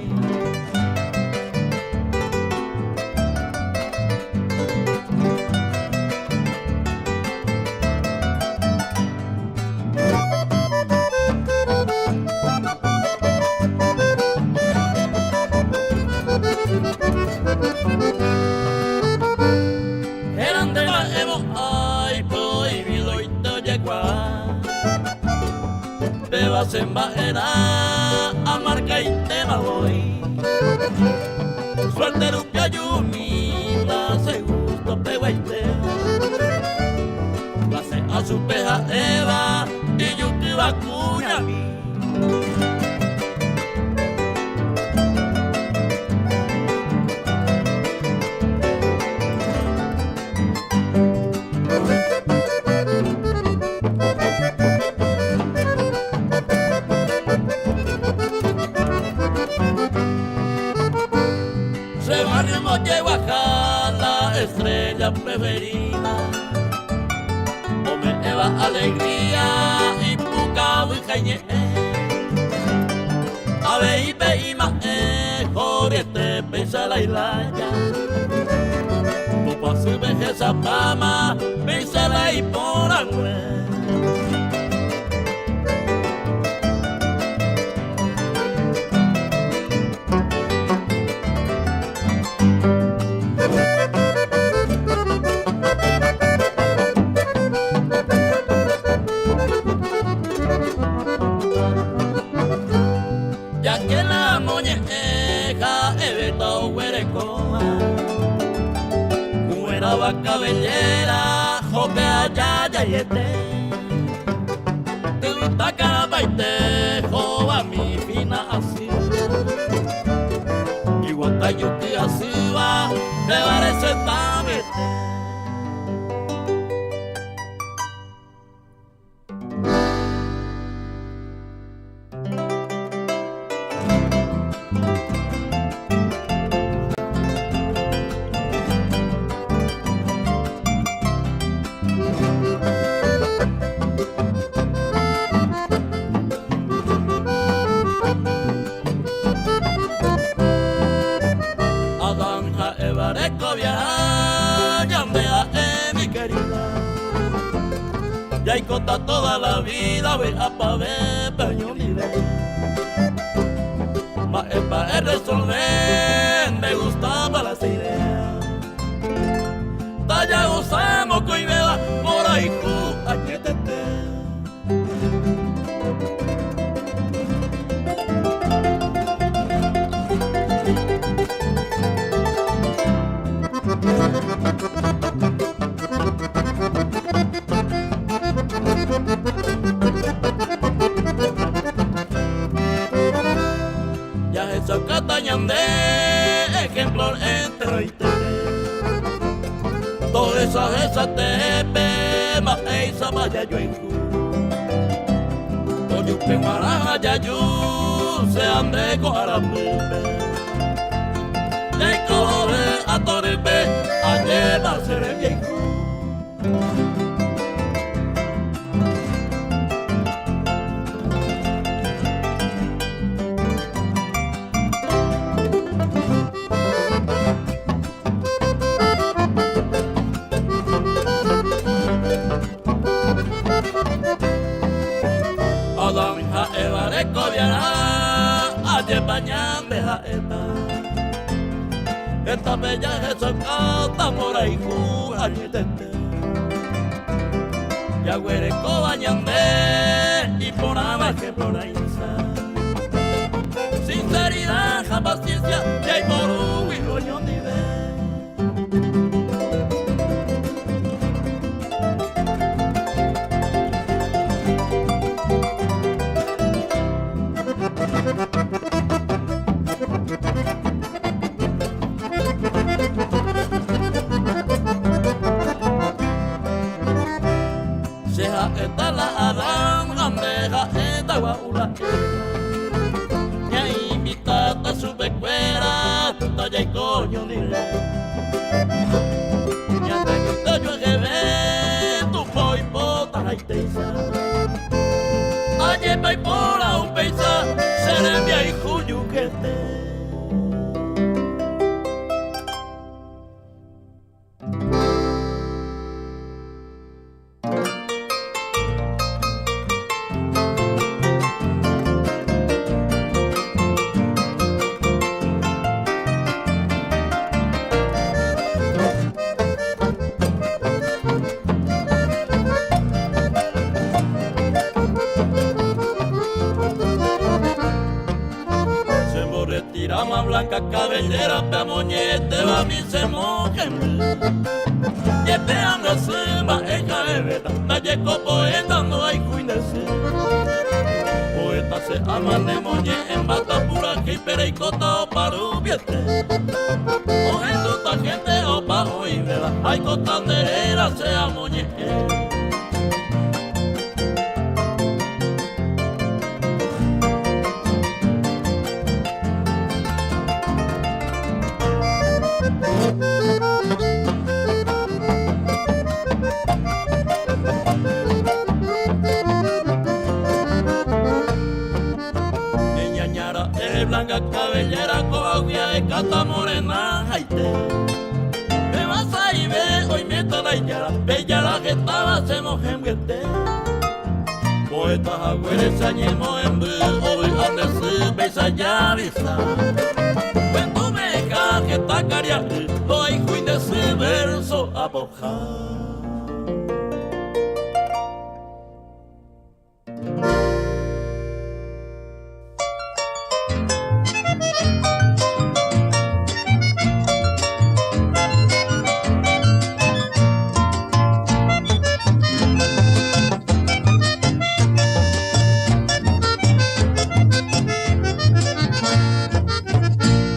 Héra nde mba'emo'ãi prohibidoite ojekuaa. Péva che mba'erã amarkaitéma voi. Suerte rupi ajumi che gusto peguaitéva. Clase A chupe ha'éva ijukýva kuñami. Che barrio mbojeguaha la estrella preferida Ome'ẽva alegría ipukavy ha iñe'ẽ Avei pe ima'ẽ horyete péicha la ilaya Tupãsýpe hechapáma péicha la iporãngue. Ya que la moñe'ẽ ha'evéta oguerekóva Kuérava cabellera jope aja jaiete Tyvyta karapaite hovami fina asy Iguata juky asýva pévare che tavete. Adán ha Eva rekoviarã. Jaikóta toda la vida vy'apavẽpe oñondive. Mba'épa erresolve nde gustápa la che idea. Tajagosa mokõivéva mborayhu añetete. Jahechaukáta ñande ejemplo enteroite. Tohecha hesatépe mba'éichapa jajoayhu. Tojupe g̃uarã ha jaju che ha nde ko arapýpe. Jaikove atorýpe ajépa che rembiayhu. Adán ha Eva rekoviarã ajépa ñande ha'éta. Hetape jahechaukáta mborayhu añetete. Jaguerekóva ñande iporãva ejemplo-rãicha. Sinceridad ha paciencia jaiporúgui oñondive. Che ha'éta la Adán ha nde ha'éta gua'u la Eva. Ñainvitáta chupekuéra tajaiko ñondive. Ñande guyta ojueheve Tupã oipota haitéicha. Ajépa ipóra upéicha che rembiayhu jukete. Chemborretiráma blanca cabellera pe amoñe'ẽtéva mi chemokẽmby. Jepe ambyasy mba'e ha'evéta ndajeko poeta ndohayhúi nde sy. Poeta che áma nemoñe'ẽmbáta purahéipe reikóta oparupiete. Ohendúta gente opa oĩvéva aikóta nde réra che amoñe'ẽ. Neñañara'e blanca cabellera ko'águi ahekáta morena haite. Péva sa'ive oiméta la ijára, pe ijára hetáva chemohembyete. Poeta haguére che añemohemby ovy'a nde sy péicha javisa. Cuento me'ẽha heta karia'y ndohayhúi nde sy verso apoha.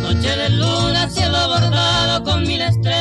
Noche de luna, cielo bordado con mil estrellas.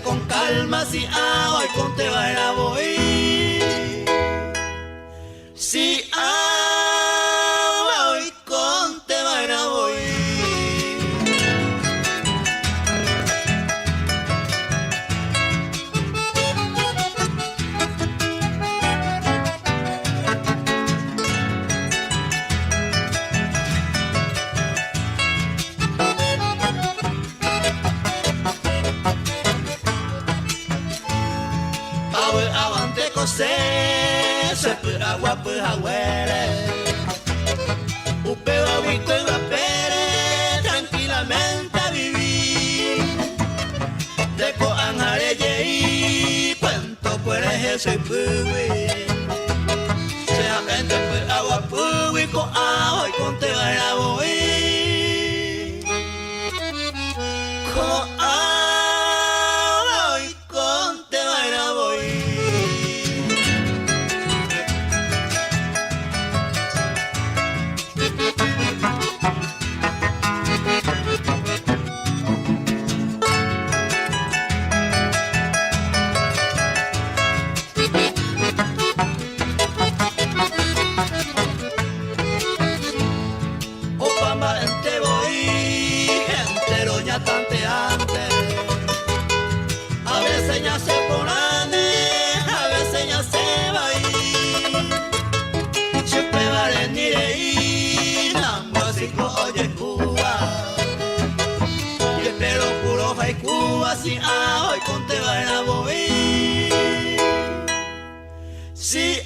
Con calma si ah, hoy con te va voy. Si ah, hoy con te va voy. Se agua pujahuere Upeba huito y pere tranquilamente a vivir. De coanjare yei cuento pueres ese puwi Se gente pues agua puwi con agua y con te va a voy. Con Cuba si ah, hoy con te va a voy. Si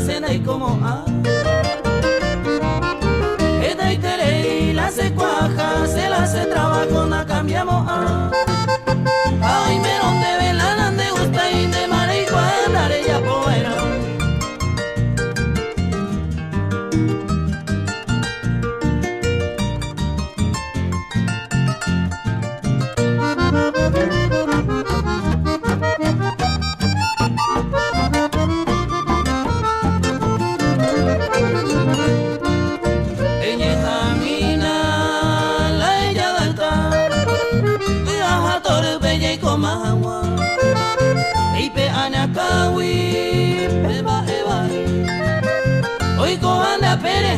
Cena y como a.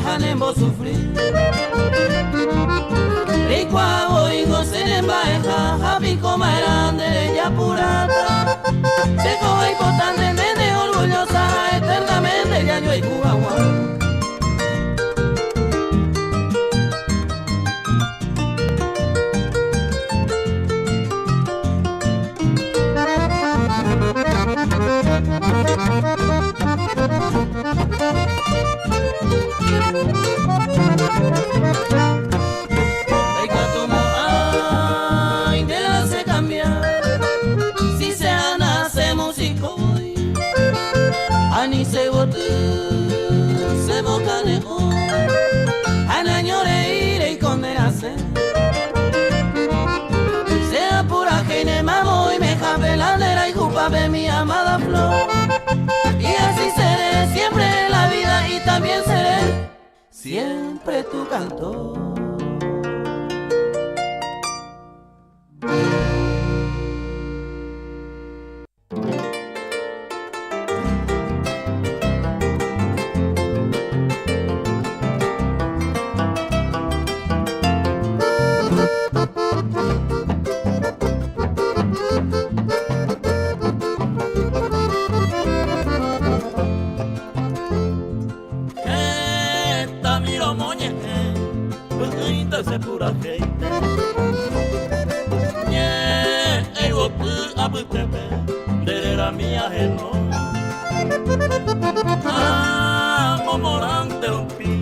Rejanembo sufrir. Reikuaavo ingo cheremba'eha ha piko ma'erã nde rejapurata. Cheko aipota nde nene orgullosa ha eternamente jajoayhu hag̃ua. Ndaikatumo'ãi nde rase cambia si se anace músico voi ani che yvoty che bokane'õ ha nañorei reiko nde rase che apurahéi ne mamo oimehápe la nde rayhupápe mi amada flor y así seré siempre en la vida y también seré siempre tu cantor. Heta mi romoñe'ẽ, py'ỹinte che purahéipe. Ñe'ẽ yvoty apytépe, nde rérami aheno. Amomorãnte rupi,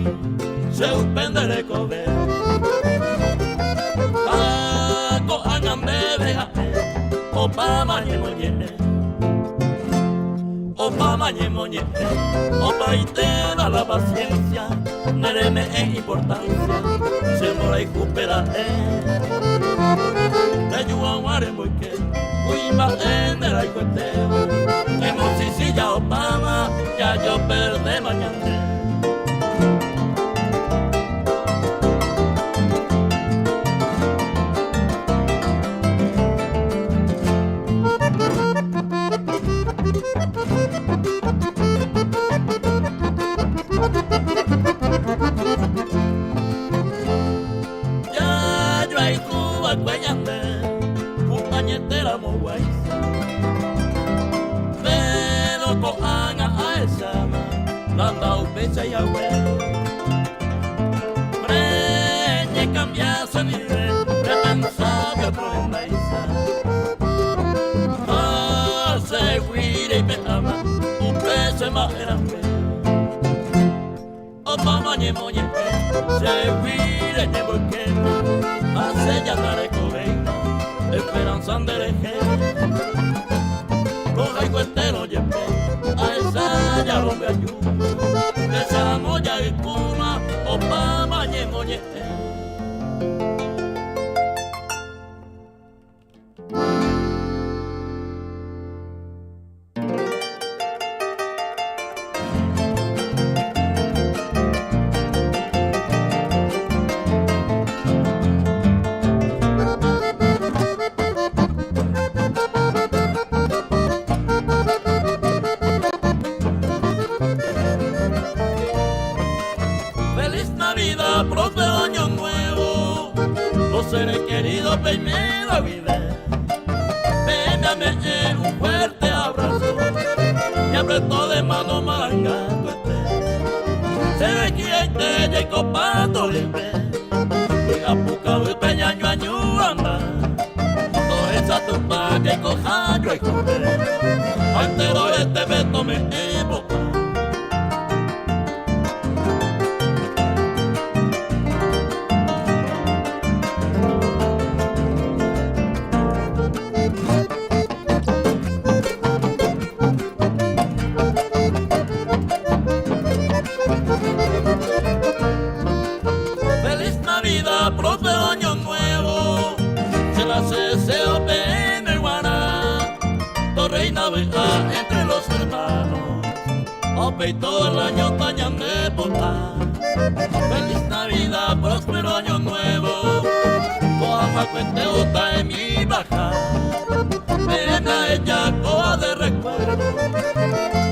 che upe nde rekove. Ha ko'ág̃a ndéve ha'e, opáma ñemoñe'ẽ. Opáma ñemoñe'ẽ, opaitéva la paciencia, ne reme'ẽ importancia, che mborayhúpe ra'e. Reju hag̃ua remboyke, kuimba'e nde rayhuetéva, emochichĩ ja opáma, jajoperdéma ñande. Jajoayhuva'ekue ñande ku añetéramo guáicha. Péro ko'ág̃a ahecháma la ndaupéichai hague. Reñekambia chendive repensa ótro hendáicha. Ha chehegui reipe'áma upe che mba'erãngue. Opáma ñemoñe'ẽ chehegui reñemboykéma ha che ja ndarekovéima esperanza nderehe. Rohayhuetérõ jepe ahecha jarombyaju, techaramo jay'úma opáma ñemoñe'ẽ. Feliz Navidad, próspero año nuevo, los seres queridos peimera guive. Peẽme ame'ẽ un fuerte abrazo, ñapreto de mano marangatuete. Che rekiaite jaikopa torýpe, py'apukavýpe ñañoañu'ãmba. Tohecha Tupã jaikoha joayhúpe, ha entéro retépe tome'ẽ po'a. Feliz Navidad, próspero año nuevo, che la deseo peẽme guarã, torreina vy'a entre los hermanos, upéi todo el año tañande pota. Feliz Navidad, próspero año nuevo, ko'ag̃akuete ota emi baja, peẽme aheja kóva de recuerdo,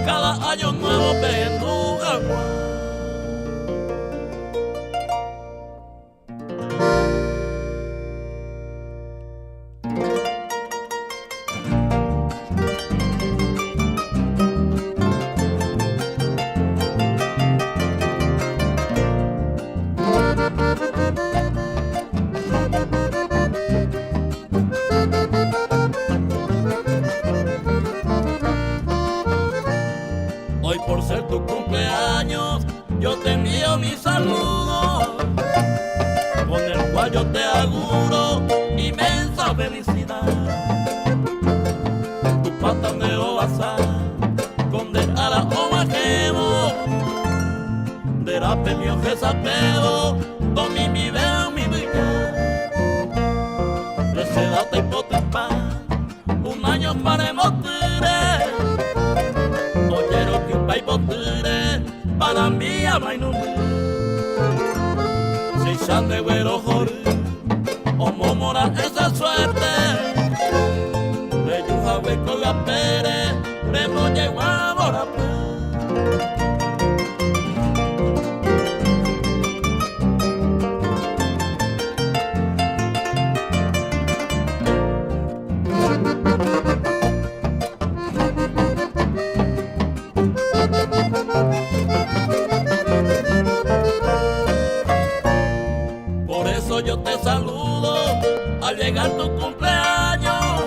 cada año nuevo pehendu hag̃ua. Hoy por ser tu cumpleaños, yo te envío mi saludo, con el cual yo te auguro inmensa felicidad. Tu patandeo basa, con de ara o bajemo, de la pelio jesapeo, domi mi veo mi vida. Recedate y potepa, un año para emoture, Oyeron que un paipoture, para mí amainumbe. Si san de güero jor, o momora esa suerte. Reyuja hueco la pere, remo yegua morape. Por eso yo te saludo al llegar tu cumpleaños.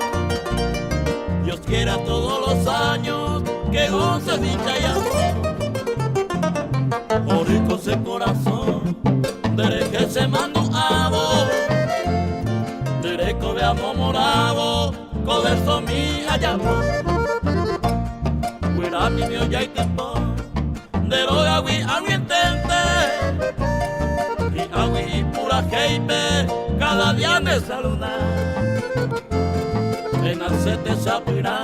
Dios quiera todos los años que goces dicha y amor. Rico ese corazón, dere que se mando abo, dere que veamos morabo, coverso mi allabo. Cuida mi mio ya y tipo, de lo agui a mi intente. Y agui y pura heipe, cada día me saluda. En te sapirá,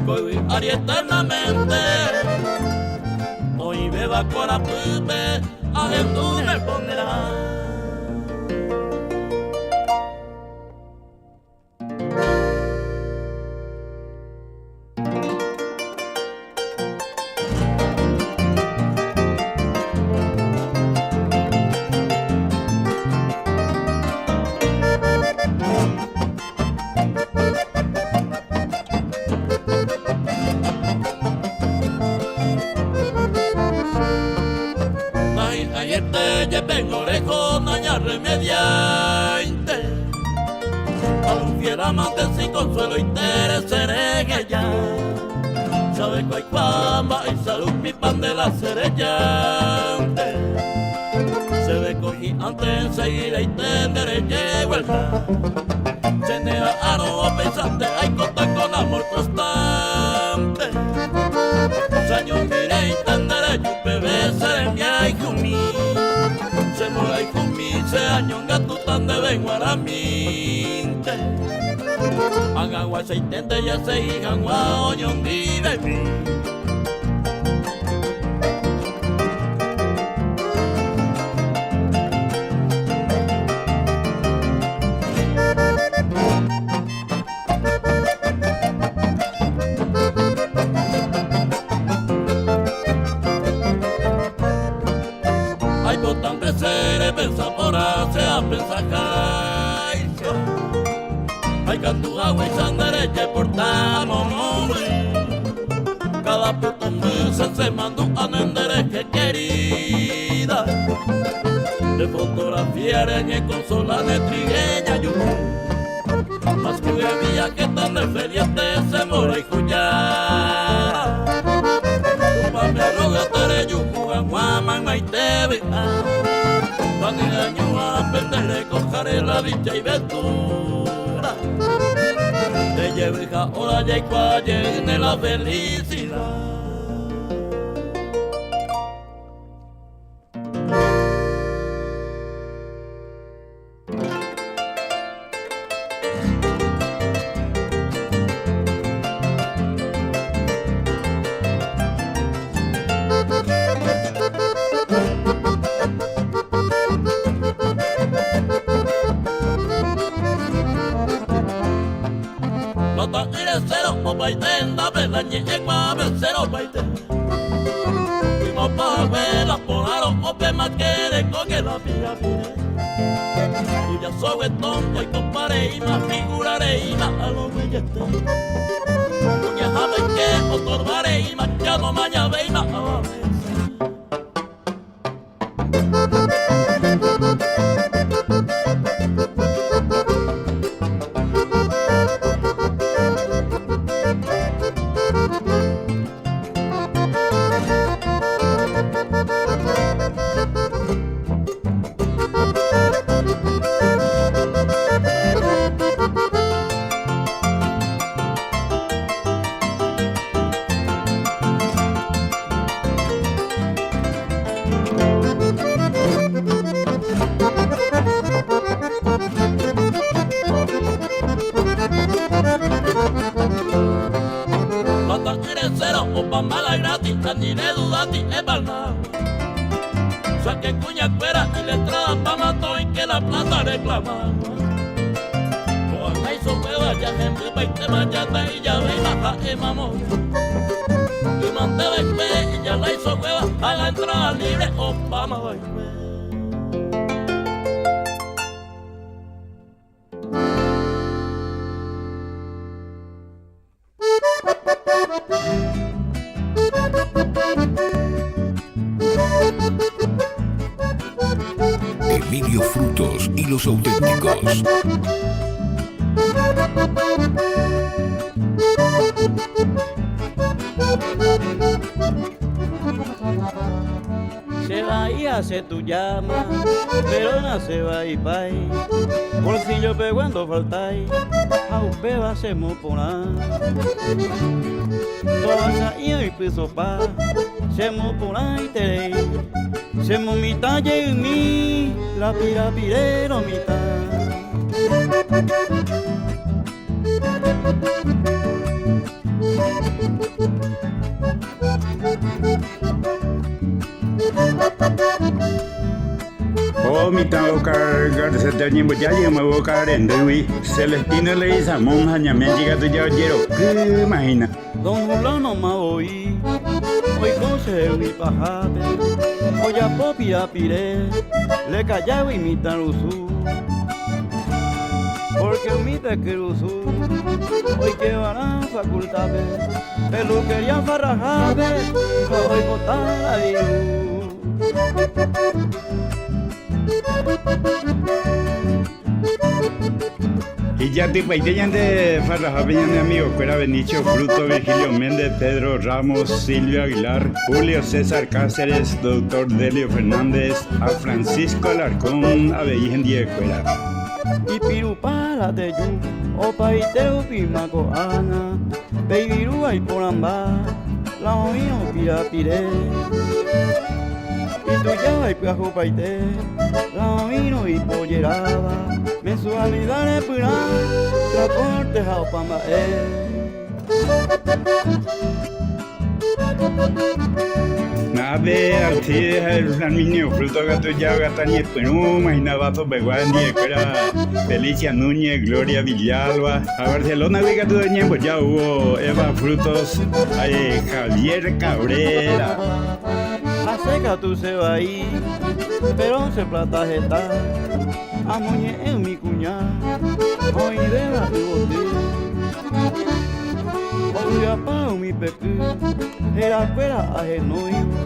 coi ari eternamente. Hoy beba corapupe, a Jesús me pondrá. Ay, ayer te llevé en orejón, ya remediante. A un fiel amante sin consuelo interés seré ella. Sabe cuál cuamba y salud mi pan de la cerellante. Se ve cogí antes enseguida y tenderé vuelta. Se nega a no pensante, hay contar con amor constante. Saño mire y tenderé yo bebé seré mi ay jumi. Se mora y jumi, se año gato tan de vengo a la minte. Haga se intente ya se hija guao ñondi de mí. Ay, botan pesere, pensa por sea pensa caixa. Ay, cantu agua y sandere, que portamos nombre. Cada puto se se mandó a nendere que querida. De fotografía en consola de trigueña yo. Más que día que tan de feria te se mora y juyara. Me roga tere yuju aguama maitebe. Van el año a aprender cojaré la dicha y ventura. Te lleve ahora ya y cualle la felicidad. Tuya soguetón, oikopa reíma, figura reíma, a lo bellete. Muñeja que, otorba reíma, ya no maña veima, a veces. Plata cero o pa mala gratis, ni de dudati es balma. Saque cuña cuera y letrada pa mató y que la plata reclama. Coana hizo hueva, ya se y tema ya te y ya ve baja y mamón. Y manteva y pe y ya la hizo hueva a la entrada libre Obama va. Emilio Frutos y los auténticos. Se va y hace tu llama, pero no se va y pay. Bolsillo pe cuando faltáis, a usted va se mo por Toda y piso pa, se mo por ahí te Se mo mitad y mi, la pira pirero mitad. O mitã okargarsete oñembojájema okarendýgui Celestino Leguizamón ha Ñaménchi katu jaojerokýma hína. Don Julano ma voi, oiko chehegui pahápe, ojapo pirapire, le callágui mitãrusu. Porque umi tekyrusu, oikevarã facultápe, peluquería farrajápe, ha oipota la viru. Ijatypaite ñande farrahápe ñane amigokuéra Benicio Fruto, Virgilio Méndez, Pedro Ramos, Silvio Aguilar, Julio César Cáceres, Doctor Delio Fernández, a Francisco Alarcón avei hendiekuéra. Ipirupa la teju, opaite upíma ko'ág̃a, peivirúva iporãmba, la oĩrõ pirapire. Itujáva ipyahupaite, la oĩrõ ipojeráva, mensualidad repyrã, transporte ha opa mba'e. Na'ápe Alcides ha Flaminio Fruto katu jaogata ñepyrũma hína Vaso pegua hendiekuéra Felicia Núñez, Gloria Villalba ha Barcelona-gui katu oñemboja oúvo Eva Frutos ha Javier Cabrera. Hasẽ katu che vai, péro che plata heta, amoñe'ẽ umi kuña oĩvéva yvoty. Ovy'apa umi peky, herakuéra ahenóivo,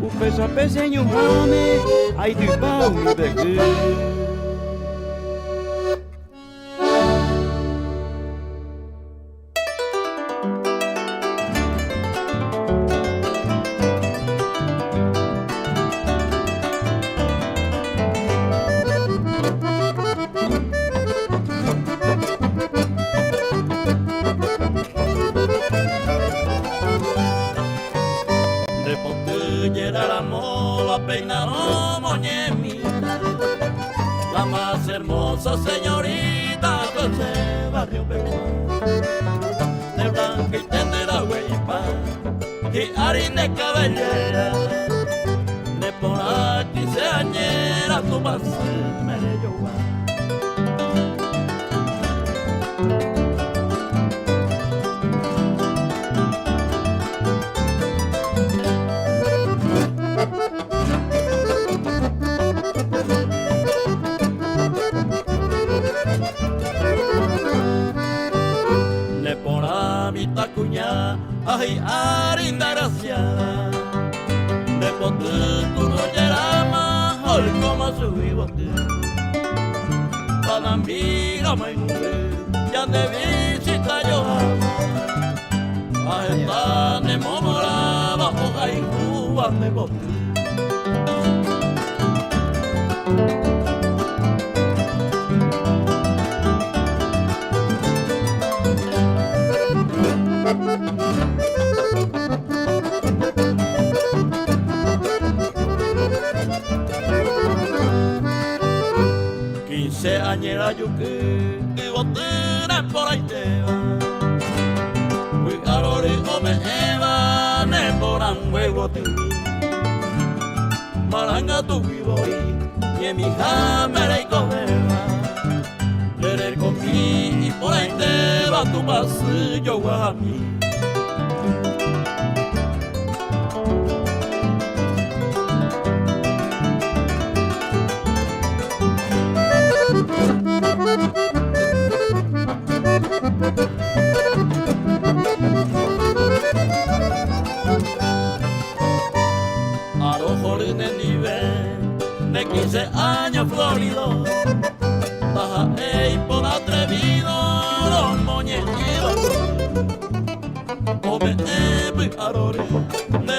upéichape che ñuhãme aitypa umi peky. Nde poty jeráramóva peinarõ moñemíta, la más hermosa señorita ko che barrio pegua. Ne blanca y nde ragueipa, hi'ári nde cabellera, ne porã quinceañera tupãsýme rejogua. kuña ha hi'ári ndagraciada. Nde poty turu jeráma oikóma chugui boty. Panambi ramainundy ñande visita joháma. Ha heta nemomoráva ohayhúva nde poty. Quince añera juky yvoty neporãitéva Vy'arory ome'ẽva neporãngue gotymi Marangatugui voi ñemiháme reikovéva Nde rekomi iporãitéva Tupãsy joguahami. Arohory nendive ne quince años florido Ndaha'éi por atrevido romoñe'ẽva Ome'ẽ py'arory ne.